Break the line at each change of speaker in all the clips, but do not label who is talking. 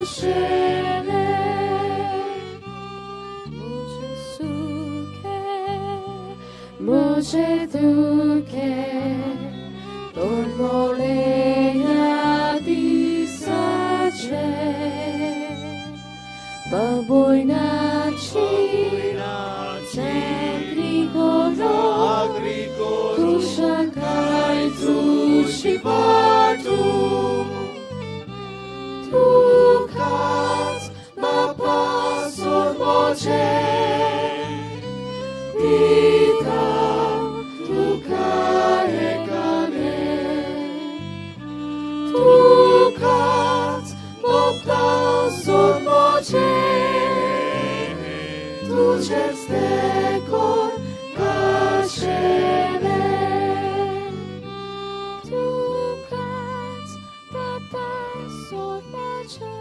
आमशेले म्हजें सुखें म्हजें दुखें तोडमोडे ह्या दिसाचें बाबोयनाची चाकरी करो तुशाकाय तुशी पाटू तुकाच बापा सोडवचें पिता तुका एकाने तुकाच बापा सोडवचें तुजेच देखून खाशेलें तुकाच बापा सोडवचें.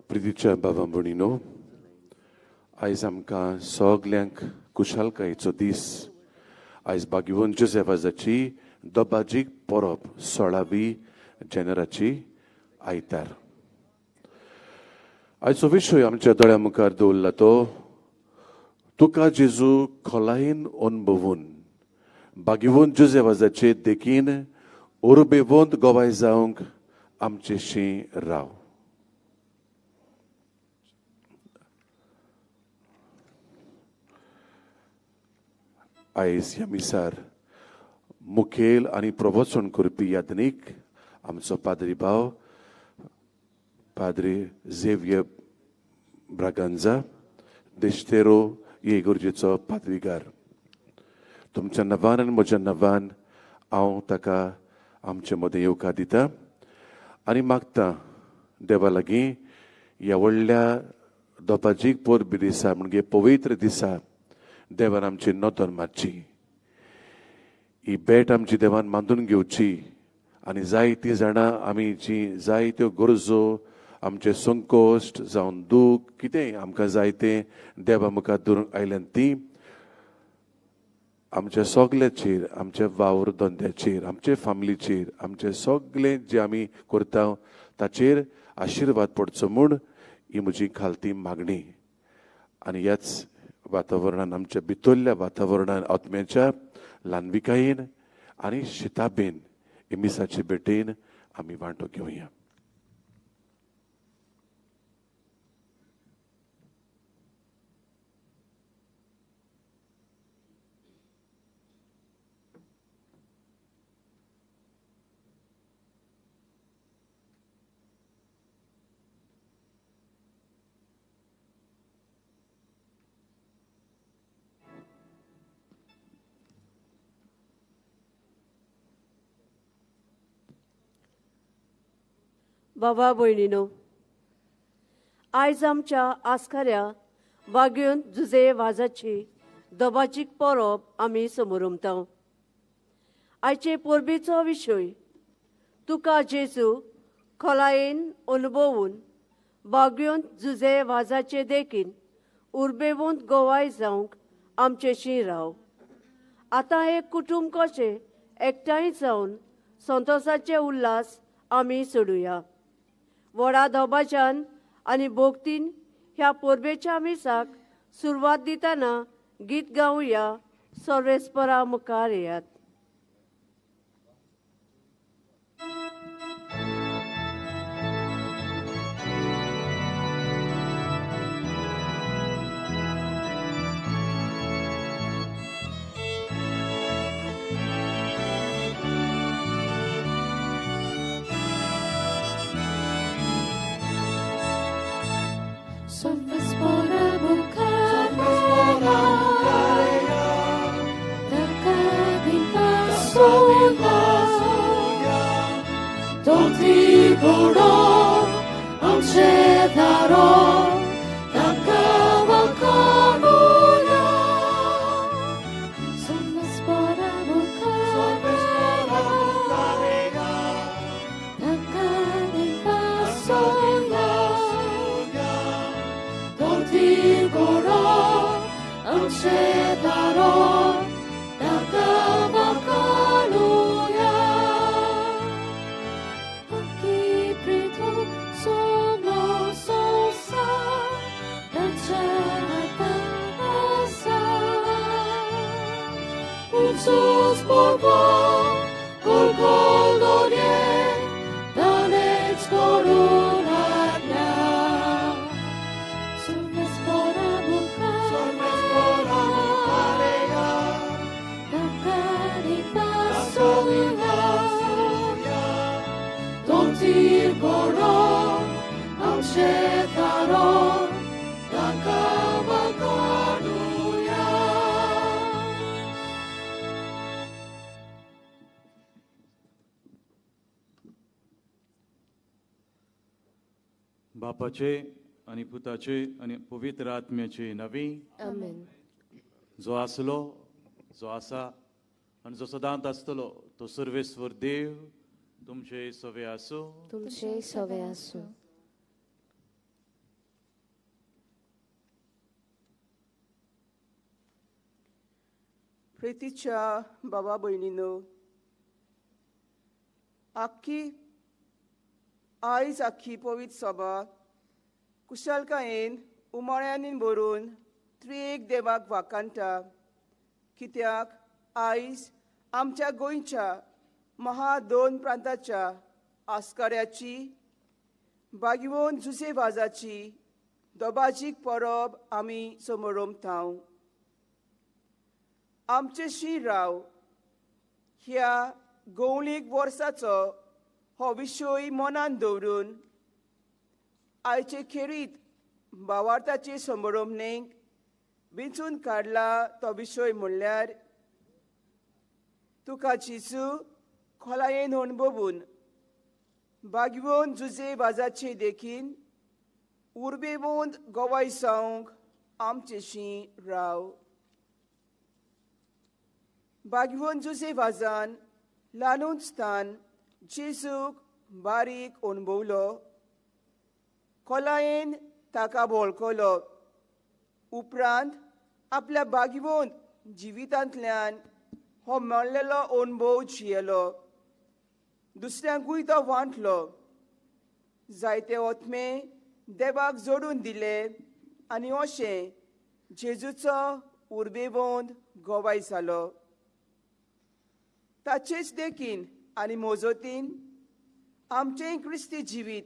प्रितीच्या बाबा भयणीनो, आयज आमकां सगल्यांक कुशालकायेचो दीस. आयज भाग्यवंत जोसेफाजाची दबाजीक परब 16वी जानेराची आयतार. आयचो विशय आमच्या दोळ्या मुखार दवरला तो तुका जेजू खोलायेन अनुभवून भाग्यवंत जोसेफाजाचे देखीन उर्बेवंत गोवाय जावंक आमचेशी राव. आयज ह्या मिसार मुखेल आनी प्रवचन करपी याज्ञीक आमचो पाद्री भाव पाद्री झेवियर ब्रागांजा देश्तेरो हे इगर्जेचो पादवीगार. तुमच्या नांवान आनी म्हज्या नांवान हांव ताका आमचे मदें येवकार दिता आनी मागता देवा लागीं ह्या व्हडल्या दोपाजीक परबी दिसा म्हणजे पवित्र दिसा देवान आमची नदर मारची, ही भेट आमची देवान मानून घेवची आनी जायतीं जाणां आमी जी जायत्यो गरजो आमचे संकोश्ट जावन दूख कितेंय आमकां जायतें देवा मुखार धरून आयल्यान ती आमच्या सगल्याचेर, आमच्या वावर धंद्याचेर, आमचे फामिलीचेर, आमचे सगळें जें आमी करता ताचेर आशिर्वाद पडचो म्हूण ही म्हजी खालती मागणी. आनी ह्याच वातावरणान, आमच्या भितरल्या वातावरणान आत्म्याच्या ल्हानविकायेन आनी शिताबेन मिसाचे भेटेन आमी वांटो घेवया.
बाबा भयणीनो, आयज आमच्या आस्काऱ्या वाग्योन जुजे वाजाची दबाजीक परब आमी समोरमता. आयचे परबेचो विशय तुका जेजू खोलायेन अनुभवून बाग्योन जुजे वाजाचे देखीन उर्बेवंत गोवाय जावंक आमचेशी राव. आतां एक कुटुंब कशें एकठांय जावन संतोसाचे उल्हास आमी सोडुया. व्हडा दबाज्यान आनी भोगतीन ह्या परबेच्या मिसाक सुरवात दितना गीत गावया. सर्वेस्परा मुखार येयात.
बापाचे आनी पुताचे आनी पवित्र आत्म्याचे नवी
आमेन.
जो आसलो, जो आसा आनी जो सदांत आसतलो तो सर्वेस्वर देव तुमचे सवे आसूं.
तुमचे सवे आसूं.
प्रितीच्या बाबा भयणीनो, आख्खी आयज आख्खी पवित्र सभा कुशलकायेन उमाळ्यांनी भरून त्रिएक देवाक वाकांता, कित्याक आयज आमच्या गोंयच्या महा दोन प्रांताच्या आस्काऱ्याची बागिवोन जुसे वाजाची दोबाजीक परब आमी समोरमता. आमचे श्री राव ह्या गोवळीक वर्साचो हो विशय मनान दवरून आयचे खेरीत भावार्थाचे समोरमणेक विंचून काडला तो विशय म्हणल्यार तुका जेजू खोलायेन अणभवून बागयोवन जुजे वाजाचे देखीन उर्बेवंत गोवाय जावंक आमचेशी राव. बागयोवन जुजे वाजान ल्हानूच स्थान जेजूक बारीक अणभवलो, खोलायेन ताका वळखलो. उपरांत आपल्या बागयोवन जिवितांतल्यान हो मेळ्ळेलो अणभव जियेलो, दुसऱ्यांकूय तो वांटलो. जायते ओतमे देवाक जोडून दिले आनी अशें जेजूचो उर्बेवंत गोवाय जालो. ताचेच देखीन आनी मोजोतीन आमचें क्रिस्ती जिवीत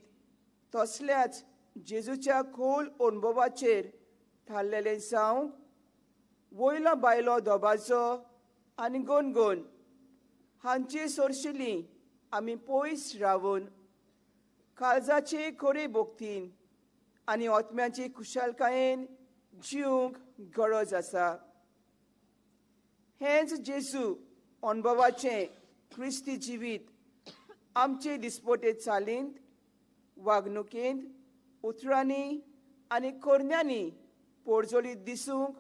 तसल्याच जेजूच्या खोल अणभवाचेर थारलेलें जावंक वयलो बायलो दोबाचो आनी गोनगोन हांचे सोरशिली आमी पयस रावन काळजाचे खरे भोक्तीन आनी आत्म्याचे खुशालकायेन जिवंक गरज आसा. हेंच जेजू अणभवाचें क्रिस्ती जिवीत आमचे दिसपटे चालींत वागणुकेंत उतरांनी आनी करण्यांनी पोरजोलीत दिसूंक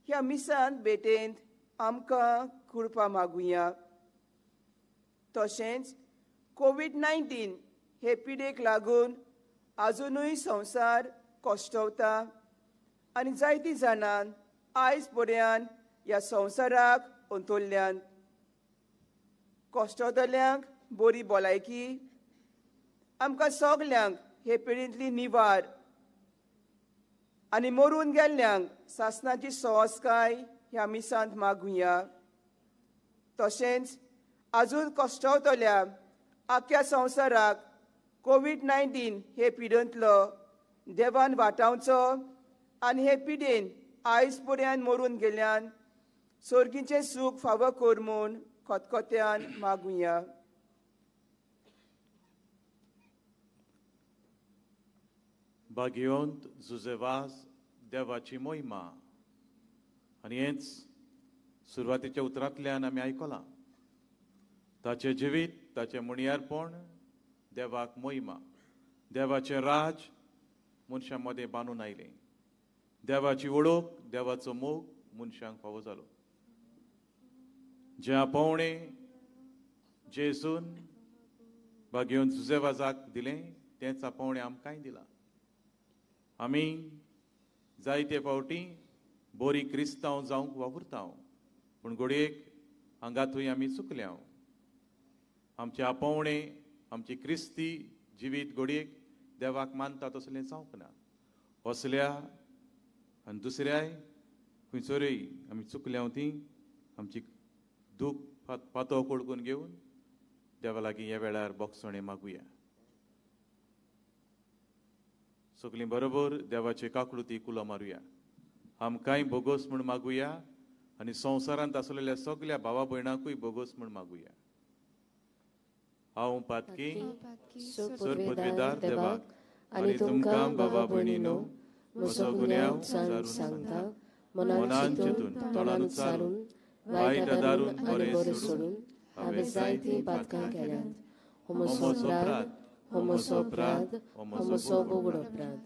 ह्या मिसान भेटेंत आमकां कृपा मागुया. तशेंच कोवीड-19 हे पिडेक लागून आजुनूय संवसार कश्टवता आनी जायतीं जाणां आयज पर्यंत ह्या संवसाराक अंतरल्यान. कश्टवतल्यांक बरी भलायकी, आमकां सगल्यांक हे पिडेंतली निवार आनी मरून गेल्ल्यांक सासणाची सहजकाय ह्या मिसांत मागुया. तशेंच आजून कश्टवतल्या आख्या संवसाराक कोवीड-19 हे पिडेंतलो देवान वाटावचो आनी हे पिडेन आयज पर्यंत मरून गेल्यान सर्गीचें सूख फावो कर म्हूण खतखत्यान मागुया.
भाग्यवंत जुजे वाज देवाची मोहिमा. आनी हेंच सुरवातीच्या उतरांतल्यान आमी आयकलां. ताचें जिवीत, ताचें मुणयारपण देवाक मोहिमा. देवाचें राज मनशां मदें बांदून आयलें. देवाची वळख, देवाचो मोग मनशांक फावो जालो. जें आपोवणें जेजून भाग्यवंत जुजे वाजाक दिलें तेंच आपोवणें आमकांय दिलां. आमी जायते फावटी बोरी क्रिस्तांव जावंक वावुरता, पूण घडयेक हांगा थंय आमी चुकल्या. आमचें आपोवणें, आमची क्रिस्ती जिवीत घडयेक देवाक मानता तसलें जावंक ना. असल्या आनी दुसऱ्याय खंयसरूय आमी चुकल्या ती आमची दूख पातो कोडकून घेवन देवा लागीं ह्या वेळार बोगसणें मागुया. सगळीं बरोबर देवाचे काकळुती कुलो मारुया. आमकांय बोगोस म्हूण मागुया आनी संवसारांत आसलेल्या सगल्या भावा भयणांकूय बोगोस म्हूण मागुया. हांव पातकी सरपदवेदार देवाक आनी तुमकां बाबा भयणीनो म्हजो गुन्यांव सांगता, मनान चिंतून, तोंडान उच्चारून, वायट आदारून बरें सोडून हांवें जायतीं पातकां केल्यांत. हो म्हजो अपराध, हो म्हजो अपराध, हो म्हजो व्हड अपराध.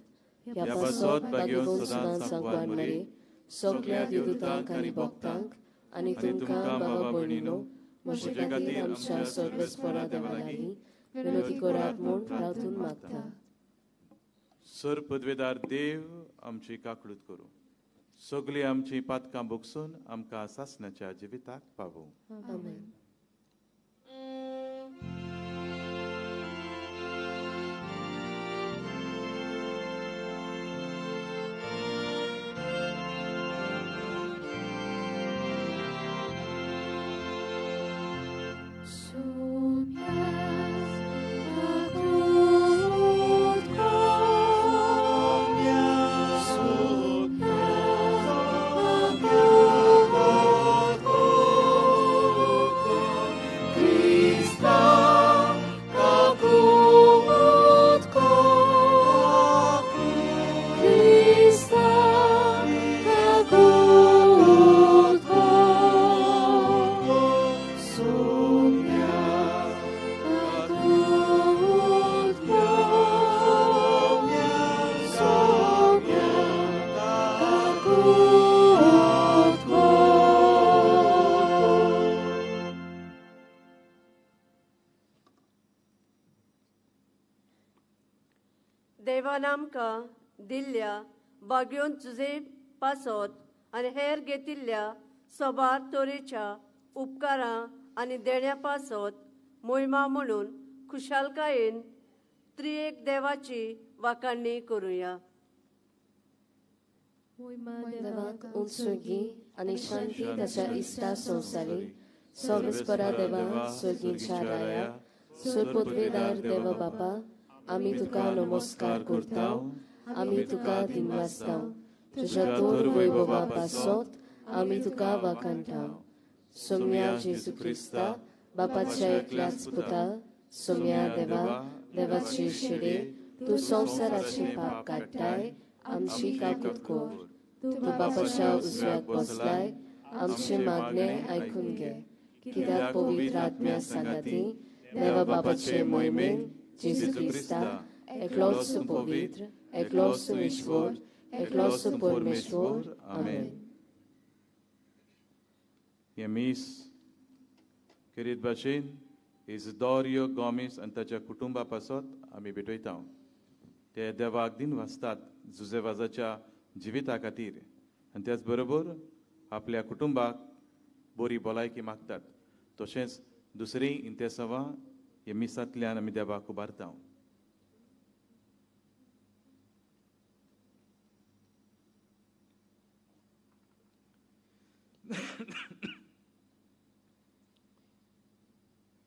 ह्या पासत भाग्यवंत सदांच सांकवार मरे सगल्या देवदूतांक आनी भक्तांक आनी तुमकां बाबा भयणीनो म्हजे खातीर आमच्या सर्वेस्परा देवा लागीं विनवती करात म्हूण प्रार्थून मागता. सर पदवेदार देव आमची काकळूत करूं, सगळीं आमची पातकां भोगसून आमकां सासणाच्या जिविताक पावोवं.
आमेन.
देवान आमकां दिल्ल्या भाग्योन तुजे पासत आनी हेर घेतिल्ल्या सबार तरेच्या उपकारां आनी देण्या पासत मोहिमा म्हणून खुशालकायेन त्रिएक देवाची वाखाणणी करुया.
देवाक उत्सर्गी आनी शांती ताच्या इश्टा संवसारी सर्वेस्परा देवा सर्गीच्या राया सरपदवेदार देवा बापा, आमी तुका नमस्कार करता, आमी तुका दिनवासता. तुज्या थोर वैभवा पासत आमी तुका वाखाणटा. सोम्या जेजू क्रिस्ता बापाच्या एकल्याच पुता, सोम्या देवा देवाची शिडे, तूं संवसाराचे पाप काडटाय, आमची काकूत कर. तूं बापाच्या उजव्याक बसलाय, आमचे मागणे आयकून घे. कित्याक पवित्र आत्म्या सांगाती देवा बापाचे मोहिमेन जेजू क्रिस्ता एकलोच तूं पवित्र, एकलोच तूं ईश्वर, एकलोच तूं परमेश्वर. आमेन.
हें मीस खेरीत भाशेन इजदोरियो गोमीस आनी ताच्या कुटुंबा पासत आमी भेटयता. ते देवाक दिन वाचतात जुजे वाजाच्या जिविता खातीर आनी त्याच बरोबर आपल्या कुटुंबाक बरी भलायकी मागतात. तशेंच दुसरी इंतेसांवां हे मिसांतल्यान आमी देवाक उबारता.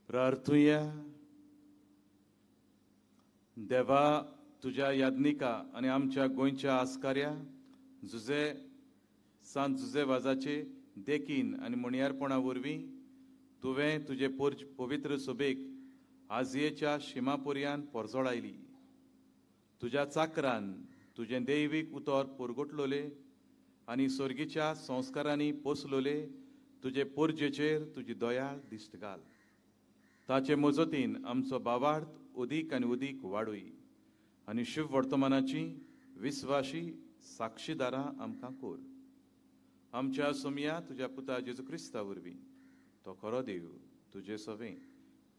प्रार्थुया. देवा, तुज्या याज्ञिका आनी आमच्या गोंयच्या आस्कार्या जुजे सांत जुजे वाजाचे देखीन आनी म्हणयारपणा वरवीं तुवें तुजे पवित्र सभेक आजयेच्या शिमापुर्यान पोरजोळायली. तुज्या चाकरान तुजें दैवीक उतर पुरगोटलोले आनी स्वर्गीच्या संस्कारांनी पोसलोले तुजे पोरजेचेर तुजी दयाळ दिश्ट घाल. ताचे मजतीन आमचो भावार्थ उदीक आनी उदीक वाडूय आनी शिव वर्तमानाची विस्वाशी साक्षीदारां आमकां कोर. आमच्या सोमया तुज्या पुता जेजू क्रिस्ता वरवीं तो खरो देव तुजे सवें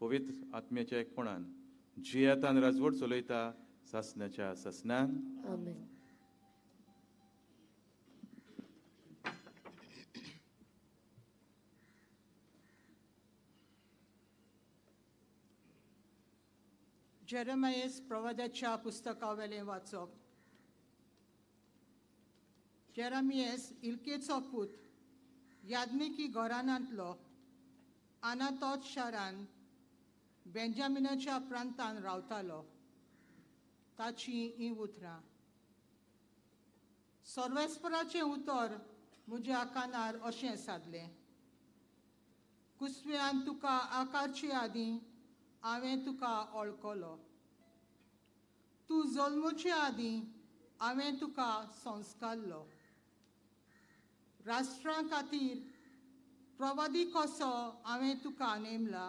पवित्र आत्म्याच्या एकपणान जियेतान राजवट चलयता सासण्याच्या सासणान.
आमेन.
जेरेमायस प्रवादाच्या पुस्तकावेलें वाचप. जेरेमियस इल्केचो पूत याज्ञिकी घराण्यांतलो अनातोत शारान बेंजामिनाच्या प्रांतान रावतालो. ताची हीं उतरां. सर्वेस्पराचें उतर म्हज्या कानार अशें सादलें, कुसव्यान तुका आकारचे आदीं हांवें तुका वळखलो, तूं जल्मचे आदीं हांवें तुका संस्कारलो. राष्ट्रां खातीर प्रवादी कसो हांवें तुका नेमला.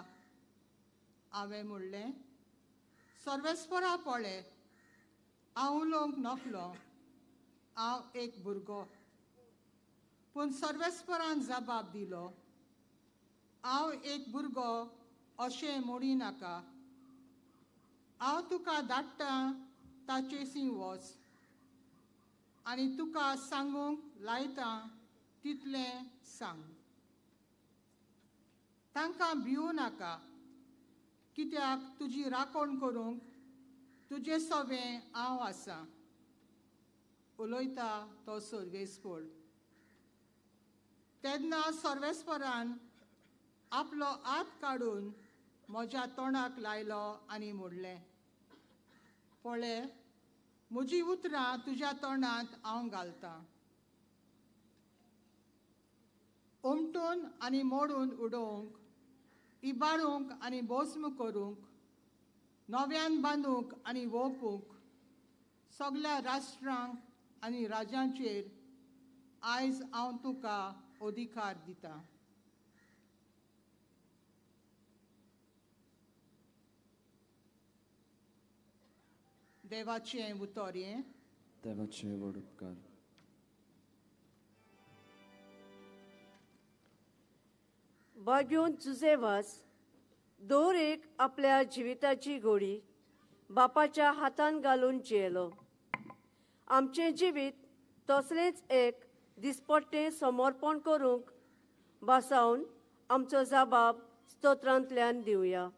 हांवें म्हणलें, सर्वेस्परा पळय, हांव उलोवंक नकलो, हांव एक भुरगो. पूण सर्वेस्परान जबाब दिलो, हांव एक भुरगो अशें मोडी नाका. हांव तुका धाडटा ताचेसी वच आनी तुका सांगूंक लायता तितलें सांग. तांकां भिवू नाका, कित्याक तुजी राखण करूंक तुजे सवें हांव आसा. उलयता तो सर्वेस्पर. तेन्ना सर्वेस्परान आपलो हात काडून म्हज्या तोंडाक लायलो आनी म्हणलें, पळय, म्हजी उतरां तुज्या तोंडांत हांव घालतां. उमटून आनी मोडून उडोवंक, इबाडूंक आनी भस्म करूंक, नव्यान बांदूंक आनी वोपूंक सगल्या राष्ट्रांक आनी राज्यांचेर आयज हांव तुका अधिकार दितां. देवाचें उतर हें.
देवाचें व्हड उपकार.
बाग्योन जुजे वास दर एक आपल्या जिविताची घोडी बापाच्या हातान घालून जियेलो. आमचें जिवीत तसलेंच एक दिसपट्टें समर्पण करूंक भासावन आमचो जबाब स्तोत्रांतल्यान दिवया.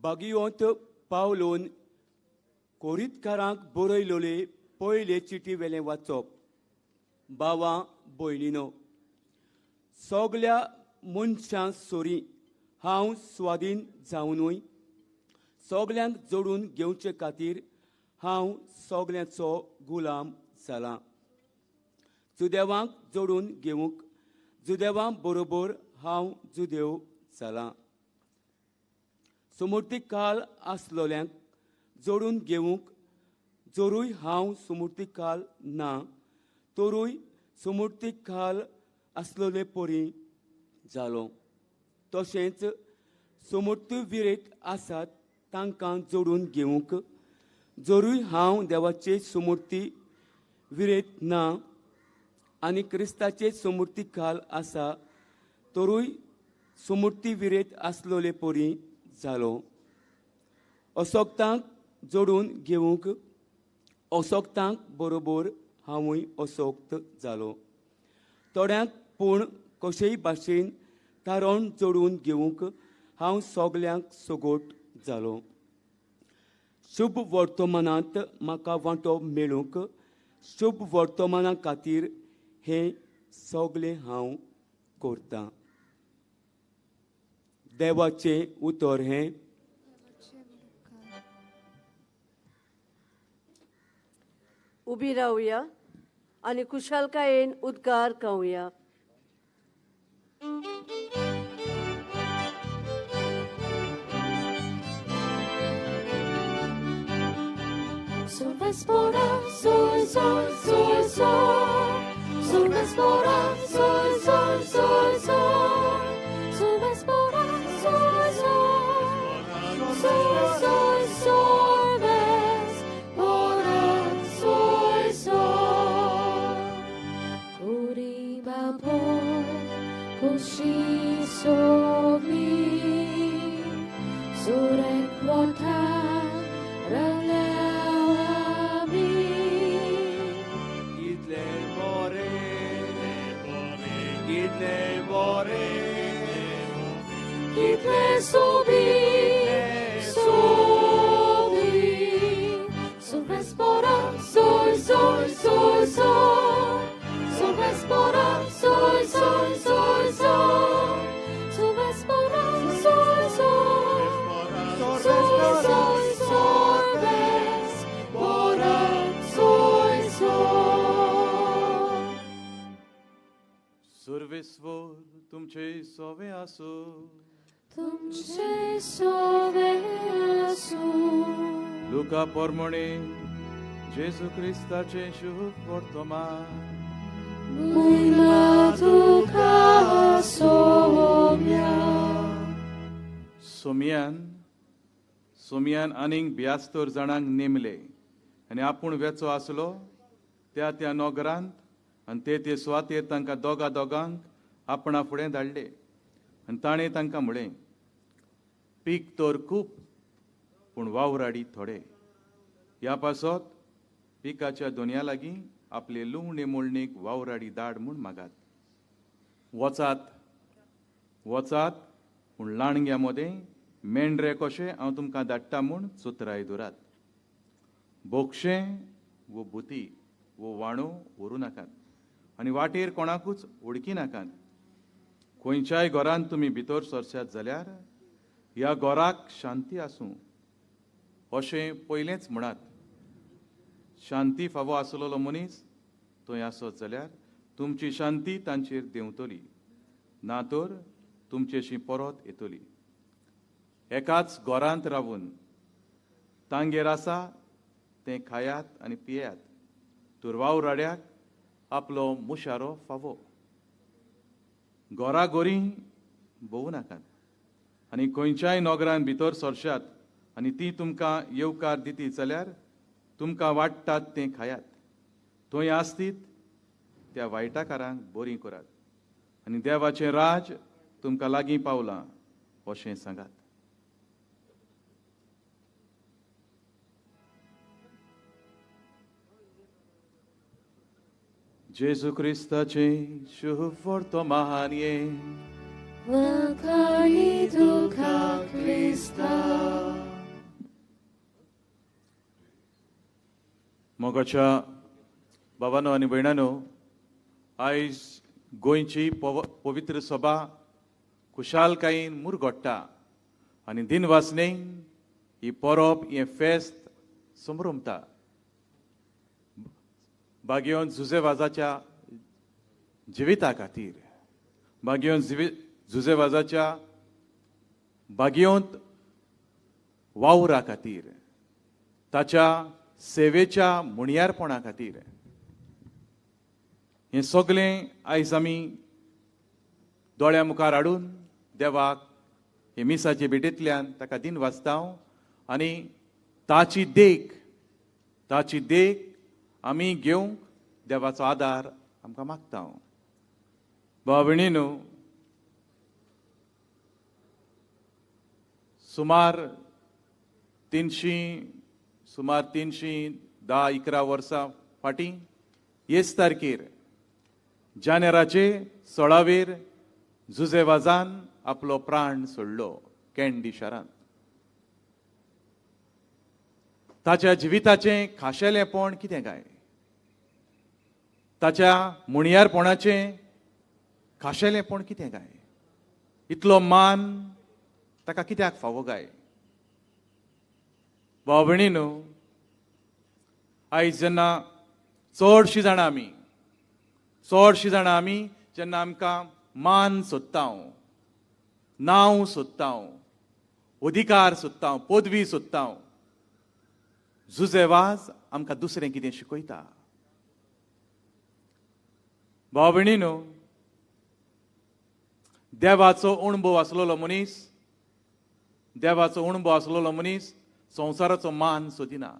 बागियोंत पावलोन कोरीतकारांक बरयलोले पयले चिटी वेलें वाचप. बावा भयणीनो, सगल्या मनशां सोरी हांव स्वाधीन जावनूय सगल्यांक जोडून घेवचे खातीर हांव सगल्यांचो गुलाम जाला. जुदेवांक जोडून घेवंक जुदेवां बरोबर हांव जुदेव जाला. सुमुर्ती काल आसलोल्यांक जोडून घेवंक जरूय हांव सुमुर्ती काल ना तरूय सुमुर्ती काल आसलोले परी जालो. तशेंच सुमुर्ती विरेत आसात तांकां जोडून घेवंक जरूय हांव देवाचे सुमुर्ती विरेत ना आनी क्रिस्ताचे सुमुर्ती काल आसा तरूय सुमुर्ती विरेत आसलोले परी जालो. असोक्तांक जोडून घेवंक असोक्तांक बरोबर हांवूय असोक्त जालो. थोड्यांक पूण कशेय भाशेन तारण जोडून घेवंक हांव सगल्यांक सगोट जालो. शुभ वर्तमानांत म्हाका वांटो मेळूंक शुभ वर्तमाना खातीर हें सगलें हांव करतां. देवाचें उतर हें.
उबी रावया आनी खुशालकायेन उद्गार गावया.
Sol vespora, sol, sol, sol, sol. Sol vespora, sol, sol, sol, sol. Sol vespora, sol, sol. Sol, sol, sol vespora, sol, sol. Kuriba por koshi somi, surek wata rale. Kitle sobi, sobi, sol vespora, sol, sol, sol, sol, sol vespora, sol, sol, sol, sol, sol vespora, sol, sol, sol, sol, sol vespora, sol, sol.
सर्वेस्वर तुमचे सोवे आसो.
तुमचे सोवे आसो.
लुका पोरमणे जेजू क्रिस्ताचें शुभ वर्तमान. सोमयान आनीक 72 जाणांक नेमले आनी आपूण वेचो आसलो त्या त्या नगरांत आनी ते ते सुवातेर तांकां दोगा दोगांक आपणा फुडें धाडले. आनी ताणें तांकां म्हळें, पीक तर खूब पूण वावराडी थोडे. ह्या पासत पिकाच्या दोनया लागीं आपले लुवणे मोडणेक वावराडी दाड म्हूण मागात. वचात वचात पूण लाणग्या मदें मेंढरे कशें हांव तुमकां धाडटा म्हूण चतुराय दवरात. बोक्षें वो बुती वो वाणो व्हरूं नाकात आनी वाटेर कोणाकूच उडकी नाकात. खंयच्याय घरांत तुमी भितर सरशात जाल्यार ह्या घराक शांती आसूं अशें पयलेंच म्हणात. शांती फावो आसलेलो मनीस थंय आसत जाल्यार तुमची शांती तांचेर देंवतली, ना तर तुमचेशी परत येतली. एकाच घरांत रावून तांगेर आसा तें खायात आनी पियात, तर वावराड्याक आपलो मुशारो फावो. घराघरी भोवूं नाकात आनी खंयच्याय नगरान भितर सरशात आनी ती तुमकां येवकार दिती जाल्यार तुमकां वाडटात तें खायात. थंय आसतीत त्या वायटाकारांक बरीं करात आनी देवाचें राज तुमकां लागीं पावलां अशें सांगात. जेजू क्रिस्ताचें शुभ वर्तमान हें. मोगाच्या बाबानो आनी भयणानो, आयज गोंयची पवित्र सभा खुशालकायेन मुरगोडटा आनी दिनवासने ही परब हें फेस्त संभ्रमता. बागेवन जुझेवाजाच्या जिविता खातीर, बागेवन जुझेवाजाच्या बागेवंत वावरा खातीर, ताच्या सेवेच्या मुणयारपणा खातीर हें सगळें आयज आमी दोळ्या मुखार हाडून देवाक हे मिसाचे भेटेंतल्यान ताका दिन वाचता आनी ताची देख आमी घेवंक देवाचो आदार आमकां मागता. भाव भयणीनो, सुमार 310-11 वर्सां फाटीं हेच तारखेर जानेराचे 16वेर जुझेवाजान आपलो प्राण सोडलो कॅन्डी शारांत. ताच्या जिविताचें खाशेलेंपण कितें काय, ताच्या मुणयारपणाचें खाशेलेंपण कितें काय, इतलो मान ताका कित्याक फावो काय? भाव भयणीनो, आयज जेन्ना चडशीं जाणां आमी जेन्ना आमकां मान सोदता, नांव सोदता, अधिकार सोदता, पदवी सोदता, जुझेवाज आमकां दुसरें कितें शिकयता. भाव भयणीनो, देवाचो अणभव आसलेलो मनीस, संवसाराचो मान सोदिना.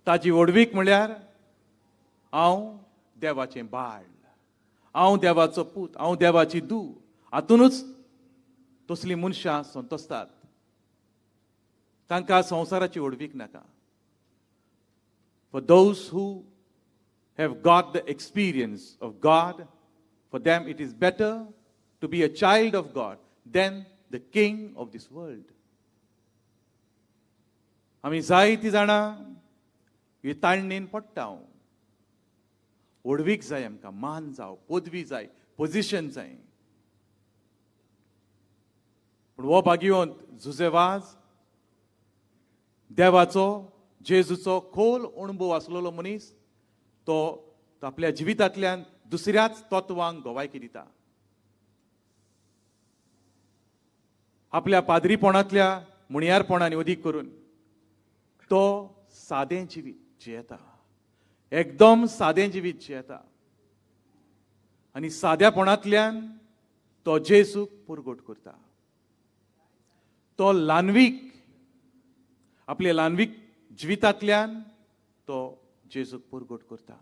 ताची व्हडवीक म्हळ्यार हांव देवाचें बाळ, हांव देवाचो पूत, हांव देवाची धूव. हातूनच तसलीं मनशां संतोसतात. तांकां संवसाराची व्हडवीक नाका. For those who have got the experience of God, for them it is better to be a child of God than the king of this world. आमी जायतीं जाणां ही ताळणेन पडटा. व्हडवीक जाय आमकां, मान जाव, पदवी जाय, पोजिशन जाय. पूण हो भाग्यवंत जुझेवाज देवाचो जेजूचो खोल अणभव आसलेलो मनीस तो आपल्या जिवितांतल्यान दुसऱ्याच तत्वांक गवायकी दिता. आपल्या पाद्रीपणांतल्या मुणयारपणांनी अदीक करून
तो सादें जिवीत जियेता, एकदम सादें जिवीत जियेता आनी साद्यापणांतल्यान तो जेजूक पुरगोट करता. तो ल्हानवीक, आपल्या ल्हानवीक जिवितांतल्यान तो जेजूक पुरगोट करता.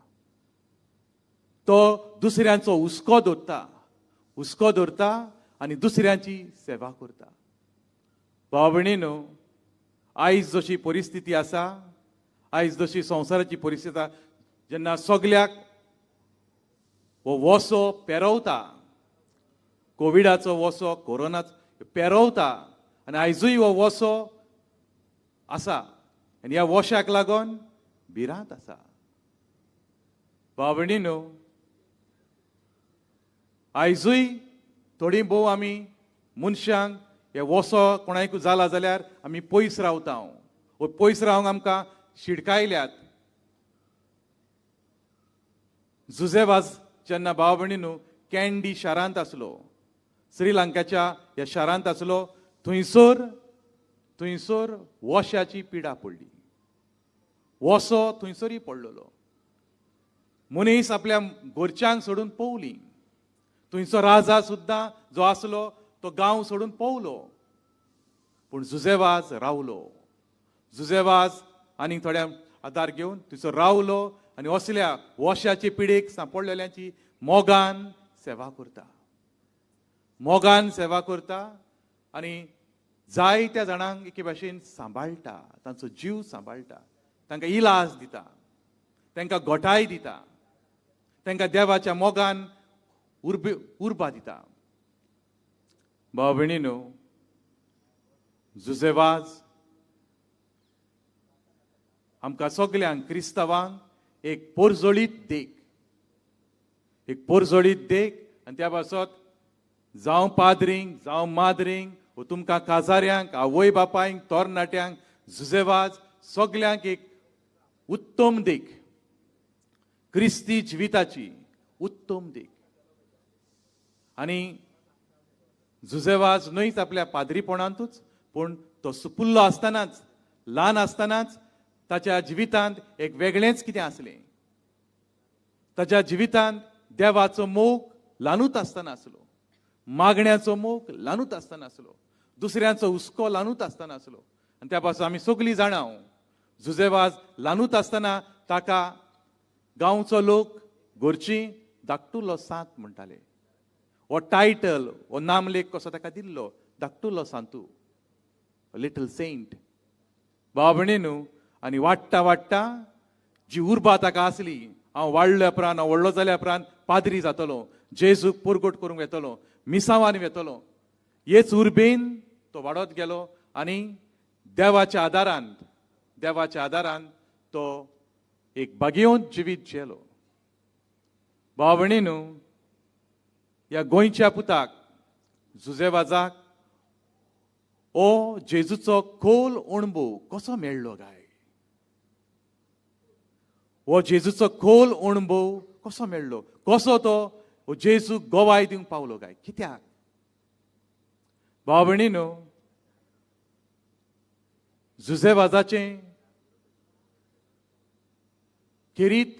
तो दुसऱ्यांचो हुस्को दवरता, हुस्को दवरता आनी दुसऱ्यांची सेवा करता. भाव भयणीनो, आयज जशी परिस्थिती आसा, आयज जशी संवसाराची परिस्थिती आसा, जेन्ना सगल्याक हो वसो पेरवता, कोविडाचो वसो, कोरोनाचो पेरवता आनी आयजूय हो वसो आसा आनी ह्या वशाक लागून भिरांत आसा. भाव भयणीनो, आयजूय थोडी भोव आमी मनशांक हे वसो कोणायकूय जाला जाल्यार आमी पयस रावता, वो पयस रावंक आमकां शिडकायल्यात. जुझेवाज जेन्ना भाव भयणीनो कॅन्डी शारांत आसलो, श्रीलंकाच्या ह्या शारांत आसलो, थंयसर थंयसर वशाची पिडा पडली, वसो थंयसरूय पडलेलो. मनीस आपल्या घरच्यांक सोडून पोवली, थंयचो राजा सुद्दां जो आसलो तो गांव सोडून पोवलो, पूण जुझेवाज रावलो. जुझेवाज आनी थोड्या आदार घेवन थंयसर रावलो आनी असल्या वशाचे पिडेक सांपडलेल्यांची मोगान सेवा करता, मोगान सेवा करता आनी जायत्या जाणांक एके भाशेन सांबाळटा, तांचो जीव सांबाळटा, तांकां इलाज दिता, तांकां गोठाय दिता, तांकां देवाच्या मोगान उर्बा दिता. भाव भयणीनो, जुझेवाज आमकां सगल्यांक क्रिस्तांवांक एक पोरजोळीत देख, एक पोरजोळीत देख. आनी त्या पासत जावं पाद्रींक, जावं माद्रींक, वो तुमकां काजाऱ्यांक, आवय बापायंक, तरणाट्यांक जुझेवाज सगल्यांक एक उत्तम देख, क्रिस्ती जिविताची उत्तम देख. आनी जुझेवाज न्हयच आपल्या पाद्रीपणांतूच, पूण तो सुपुल्लो आसतनाच, ल्हान आसतनाच ताच्या जिवितांत एक वेगळेंच कितें आसलें. ताच्या जिवितांत देवाचो मोग ल्हानूच आसतना आसलो, मागण्याचो मोग ल्हानूच आसतना आसलो, दुसऱ्यांचो हुस्को ल्हानूच आसतना आसलो. आनी त्या पासून आमी सगळीं जाणां, जुझेवाज ल्हानूच आसतना ताका गांवचो लोक, घरचीं धाकटुलो सांत म्हणटाले. हो टायटल, हो नामलेख कसो ताका दिल्लो, धाकटुलो सांतू, लिटल सेंट. भाव भयणीनो, आनी वाडटा वाडटा जी उर्बा ताका आसली, हांव वाडल्या उपरांत, हांव व्हडलो जाल्या उपरांत पाद्री जातलो, जेजूक पुरगोट करूंक वेतलो, मिसांवांनी वेतलो, हेच उर्बेन तो वाडत गेलो आनी देवाच्या आदारान, देवाच्या आदारान तो एक भाग्यवंत जिवीत जियेलो. भाव भयणीनो, ह्या गोंयच्या पुताक जुझेवाजाक ओ जेजूचो खोल अणभव कसो मेळ्ळो काय? हो जेजूचो खोल अणभव कसो मेळ्ळो, कसो तो हो जेजू गोवाय दिवंक पावलो काय, कित्याक? भाव भयणीनो, जुझेवाजाचें खेरीत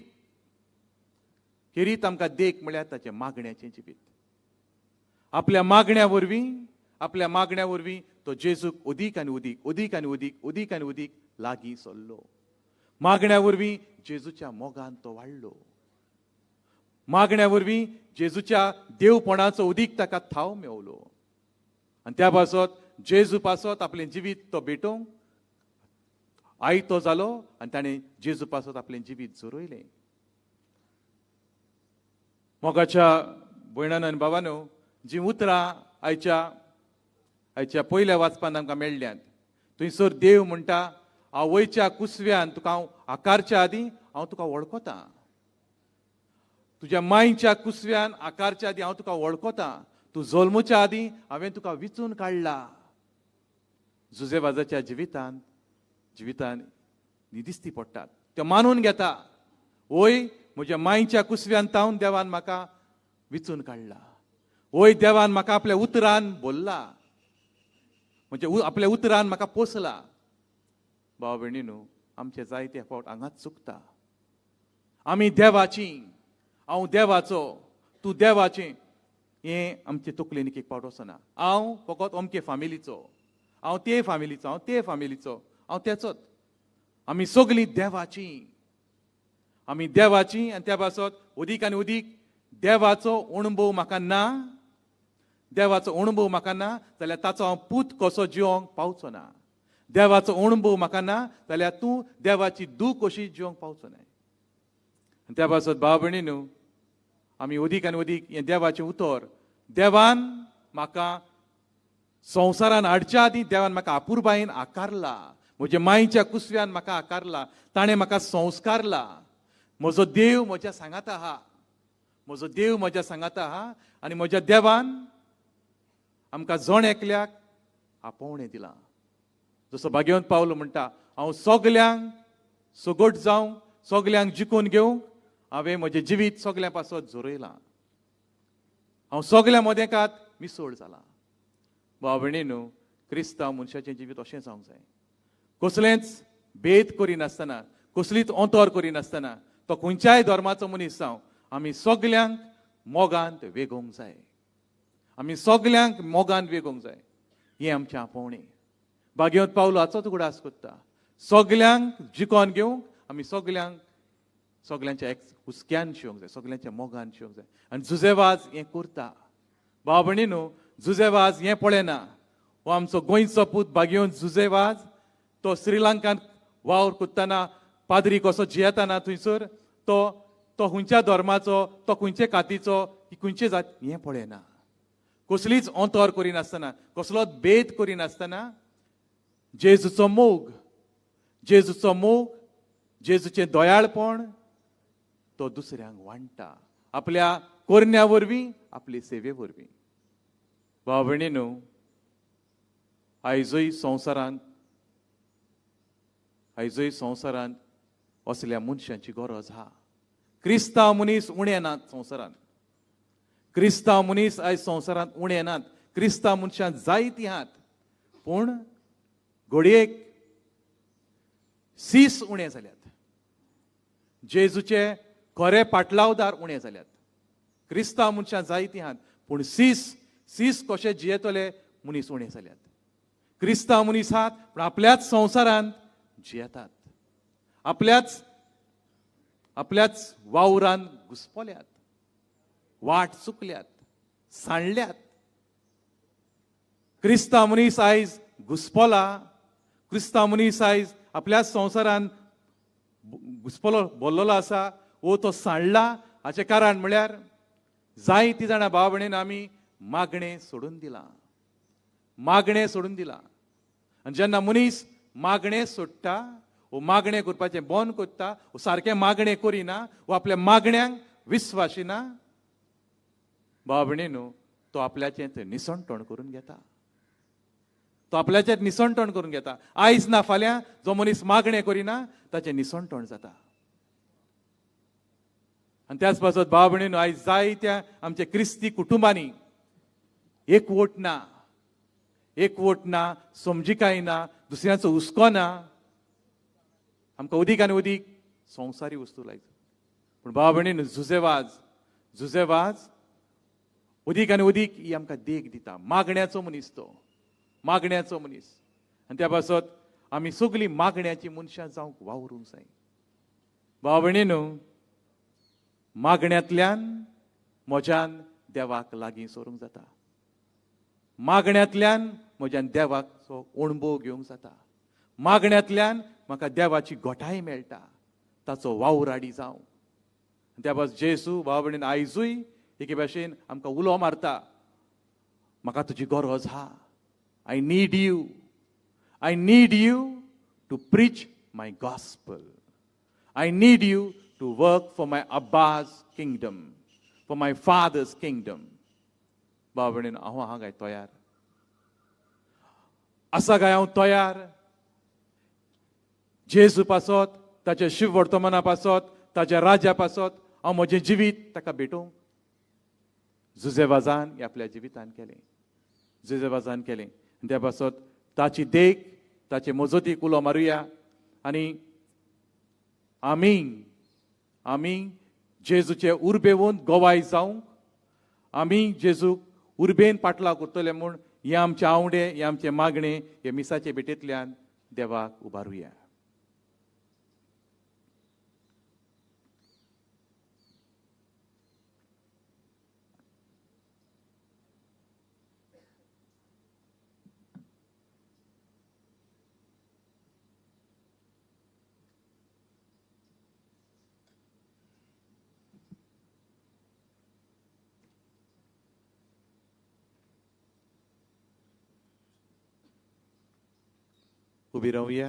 खेरीत आमकां देख म्हळ्यार ताचें मागण्याचें जिवीत. आपल्या मागण्या वरवीं, आपल्या मागण्या वरवीं तो जेजूक अदीक आनी अदीक, अदीक आनी अदीक, अदीक आनी अदीक लागीं सरलो. मागण्या वरवीं जेजूच्या मोगान तो वाडलो. मागण्या वरवीं जेजूच्या देवपणाचो अदीक ताका थाव मेवलो आनी त्या पासत जेजू पासत आपलें जिवीत तो भेटोवंक आयतो जालो आनी ताणें जेजू पासत आपलें जिवीत झरयलें. मोगाच्या भयणान आनी बाबानो, जीं उतरां आयच्या आयच्या पयल्या वाचपान आमकां मेळ्ळ्यांत, थंयसर देव म्हणटा, आवयच्या कुसव्यान तुका हांव आकारच्या आदीं हांव तुका वळखतां, तुज्या मांयच्या कुसव्यान आकारच्या आदीं हांव तुका वळखतां, तूं जल्मच्या आदीं हांवें तुका विचून काडला. जुझेवाजाच्या जिवितान जिवितान दिसती पडटात, त्यो मानून घेता, वय म्हज्या मांयच्या कुसव्यान तावन देवान म्हाका विचून काडला, वय देवान म्हाका आपल्या उतरान बोल्ला, म्हणजे आपल्या उतरान म्हाका पोसला. भाव भयणी न्हू, आमचे जायते फावट हांगाच चुकता. आमी देवाची, हांव देवाचो, तूं देवाचें, हें आमचे तकलेन एक फावट वचना. हांव फकत अमके फामिलीचो, हांव ते फामिलीचो, हांव ते फामिलीचो, हांव तेचोच. आमी सगळीं देवाची, आमी देवाची. आनी त्या पासत अदीक आनी अदीक देवाचो अणभव म्हाका ना, देवाचो अणभव म्हाका ना जाल्यार ताचो हांव पूत कसो जिवंक पावचो ना. देवाचो अणभव म्हाका ना जाल्यार तूं देवाची दूख कशी जिवंक पावचो ना. आनी त्या पासत भाव भयणी न्हू, आमी अदीक आनी अदीक हें देवाचें उतर, देवान म्हाका संवसारान हाडच्या आदीं देवान म्हाका अपुरबायेन आकारला, म्हज्या मायच्या कुसव्यान म्हाका आकारला, ताणें म्हाका संस्कारला. म्हजो देव म्हज्या सांगाता आहा, म्हजो देव म्हज्या सांगाता आहा. आनी म्हज्या देवान आमकां जण एकल्याक आपोवणें दिलां. जसो भाग्यवंत पावलो म्हणटा, हांव सगल्यांक सगट जावंक, सगल्यांक जिखून घेवंक हांवें म्हजें जिवीत सगल्यां पासत झरयलां. हांव सगल्यां मदेकात मिसळ जालां. भाव भयणी न्हू, क्रिस्तांव मनशाचें जिवीत अशें जावंक जाय. कसलेंच भेद करिनासतना, कसलीच अंतर करिनासतना, तो खंयच्याय धर्माचो मनीस जावं, आमी सगल्यांक मोगांत वेगोवंक जाय. आमी सगल्यांक मोगान वेगोवंक जाय. हें आमचें आपोवणें. भाग्यवंत पावलो हाचोच उगडास करता, सगल्यांक जिखोन घेवंक आमी सगल्यांक, सगल्यांच्या एक हुस्क्यान शिवंक जाय, सगल्यांच्या मोगान शिवंक जाय. आनी जुजेवाज हें करता. भाव भयणी न्हू, जुजेवाज हें पळयना. हो आमचो गोंयचो पूत भाग्यवंत जुजेवाज, तो श्रीलंकान वावर करतना, पाद्री कसो जियेताना थंयसर, तो तो खंयच्या धर्माचो, तो खंयचे कातीचो, खंयचे जात हें पळयना. कसलीच अंतर करिनासतना, कसलोच भेद करिनासतना जेजूचो मोग, जेजूचो मोग, जेजूचें दयाळपण तो दुसऱ्यांक वांट्टा, आपल्या करण्या वरवीं, आपले सेवे वरवीं. भाव भयणी न्हू, आयजूय संवसारांत, आयजूय संवसारांत असल्या मनशांची गरज आहा. क्रिस्तांव मनीस उणें नात संवसारांत, क्रिस्तांव मनीस आयज संवसारांत उणें नात. क्रिस्तांव मनशां जायतीं आहात, पूण घडयेक सीस उणें जाल्यात, जेजूचे खरे पाटलावदार उणें जाल्यात. क्रिस्तांव मनशां जायतीं आहात, पूण सीस, सीस कशे जियेतले मनीस उणें जाल्यात. क्रिस्तांव मनीस आहात, पूण आपल्याच संवसारांत जियेतात, आपल्याच आपल्याच वावरान घुसपल्यात, वाट चुकल्यात, सांडल्यात. क्रिस्तांव मनीस आयज घुसपला, क्रिस्तांव मनीस आयज आपल्याच संवसारान घुसपलो, बोल्लोलो आसा, वो तो सांडला. हाचें कारण म्हळ्यार जायतीं जाणां भाव भयणीन आमी मागणें सोडून दिलां, मागणें सोडून दिलां. आनी जेन्ना मनीस मागणें सोडटा, वो मागणें करपाचें बंद करता, वो सारकें मागणें करिना, वो आपल्या मागण्यांक विस्वासिना, भाव भयणी न्हू, तो आपल्याचें निसणटण करून घेता, तो आपल्याचें निसणटण करून घेता. आयज ना फाल्यां जो मनीस मागणें करिना ताचें निसणटण जाता. आनी त्याच पासत भाव भयणी न्हू, आयज जायत्या आमच्या क्रिस्ती कुटुंबांनी एकवट ना, एकवट ना, समजिकाय ना, दुसऱ्यांचो हुस्को ना. आमकां अदीक आनी अदीक संवसारी वस्तू लायता. पूण भाव भयणी न्हू, जुजेवाज, जुजेवाज अदीक आनी अदीक ही आमकां देख दिता. मागण्याचो मनीस तो, मागण्याचो मनीस. आनी त्या पासत आमी सगळीं मागण्याची मनशां जावंक वावरूंक जाय. भाव भयणी न्हू, मागण्यांतल्यान म्हज्यान देवाक लागीं सरूंक जाता, मागण्यांतल्यान म्हज्यान देवाचो अणभव घेवंक जाता, मागण्यांतल्यान म्हाका देवाची गोठाय मेळटा, ताचो वावराडी जावं. त्या पास जेजू भाव भयणीन आयजूय एके भाशेन आमकां उलो मारता, म्हाका तुजी गरज आहा. I need you, I need you to preach my gospel, I need you to work for my Abba's kingdom, for my father's kingdom. भाव भयणीन, हांव आहा काय तयार आसा काय? हांव तयार जेजू पासत, ताच्या शिव वर्तमाना पासत, ताच्या राज्या पासत हांव म्हजें जिवीत ताका भेटोवंक. जुजेवाजान हें आपल्या जिवितान केलें, जुजेवाजान केलें. त्या पासत ताची देख, ताचे मजतीक उलो मारुया. आनी आमी आमी जेजूचे उर्बेवन गोवाय जावंक, आमी जेजूक उर्बेन पाटलाव करतले म्हूण हे आमचे आवडे, हे आमचे मागणे हे मिसाचे भेटेंतल्यान देवाक उबारुया. उबी रावया.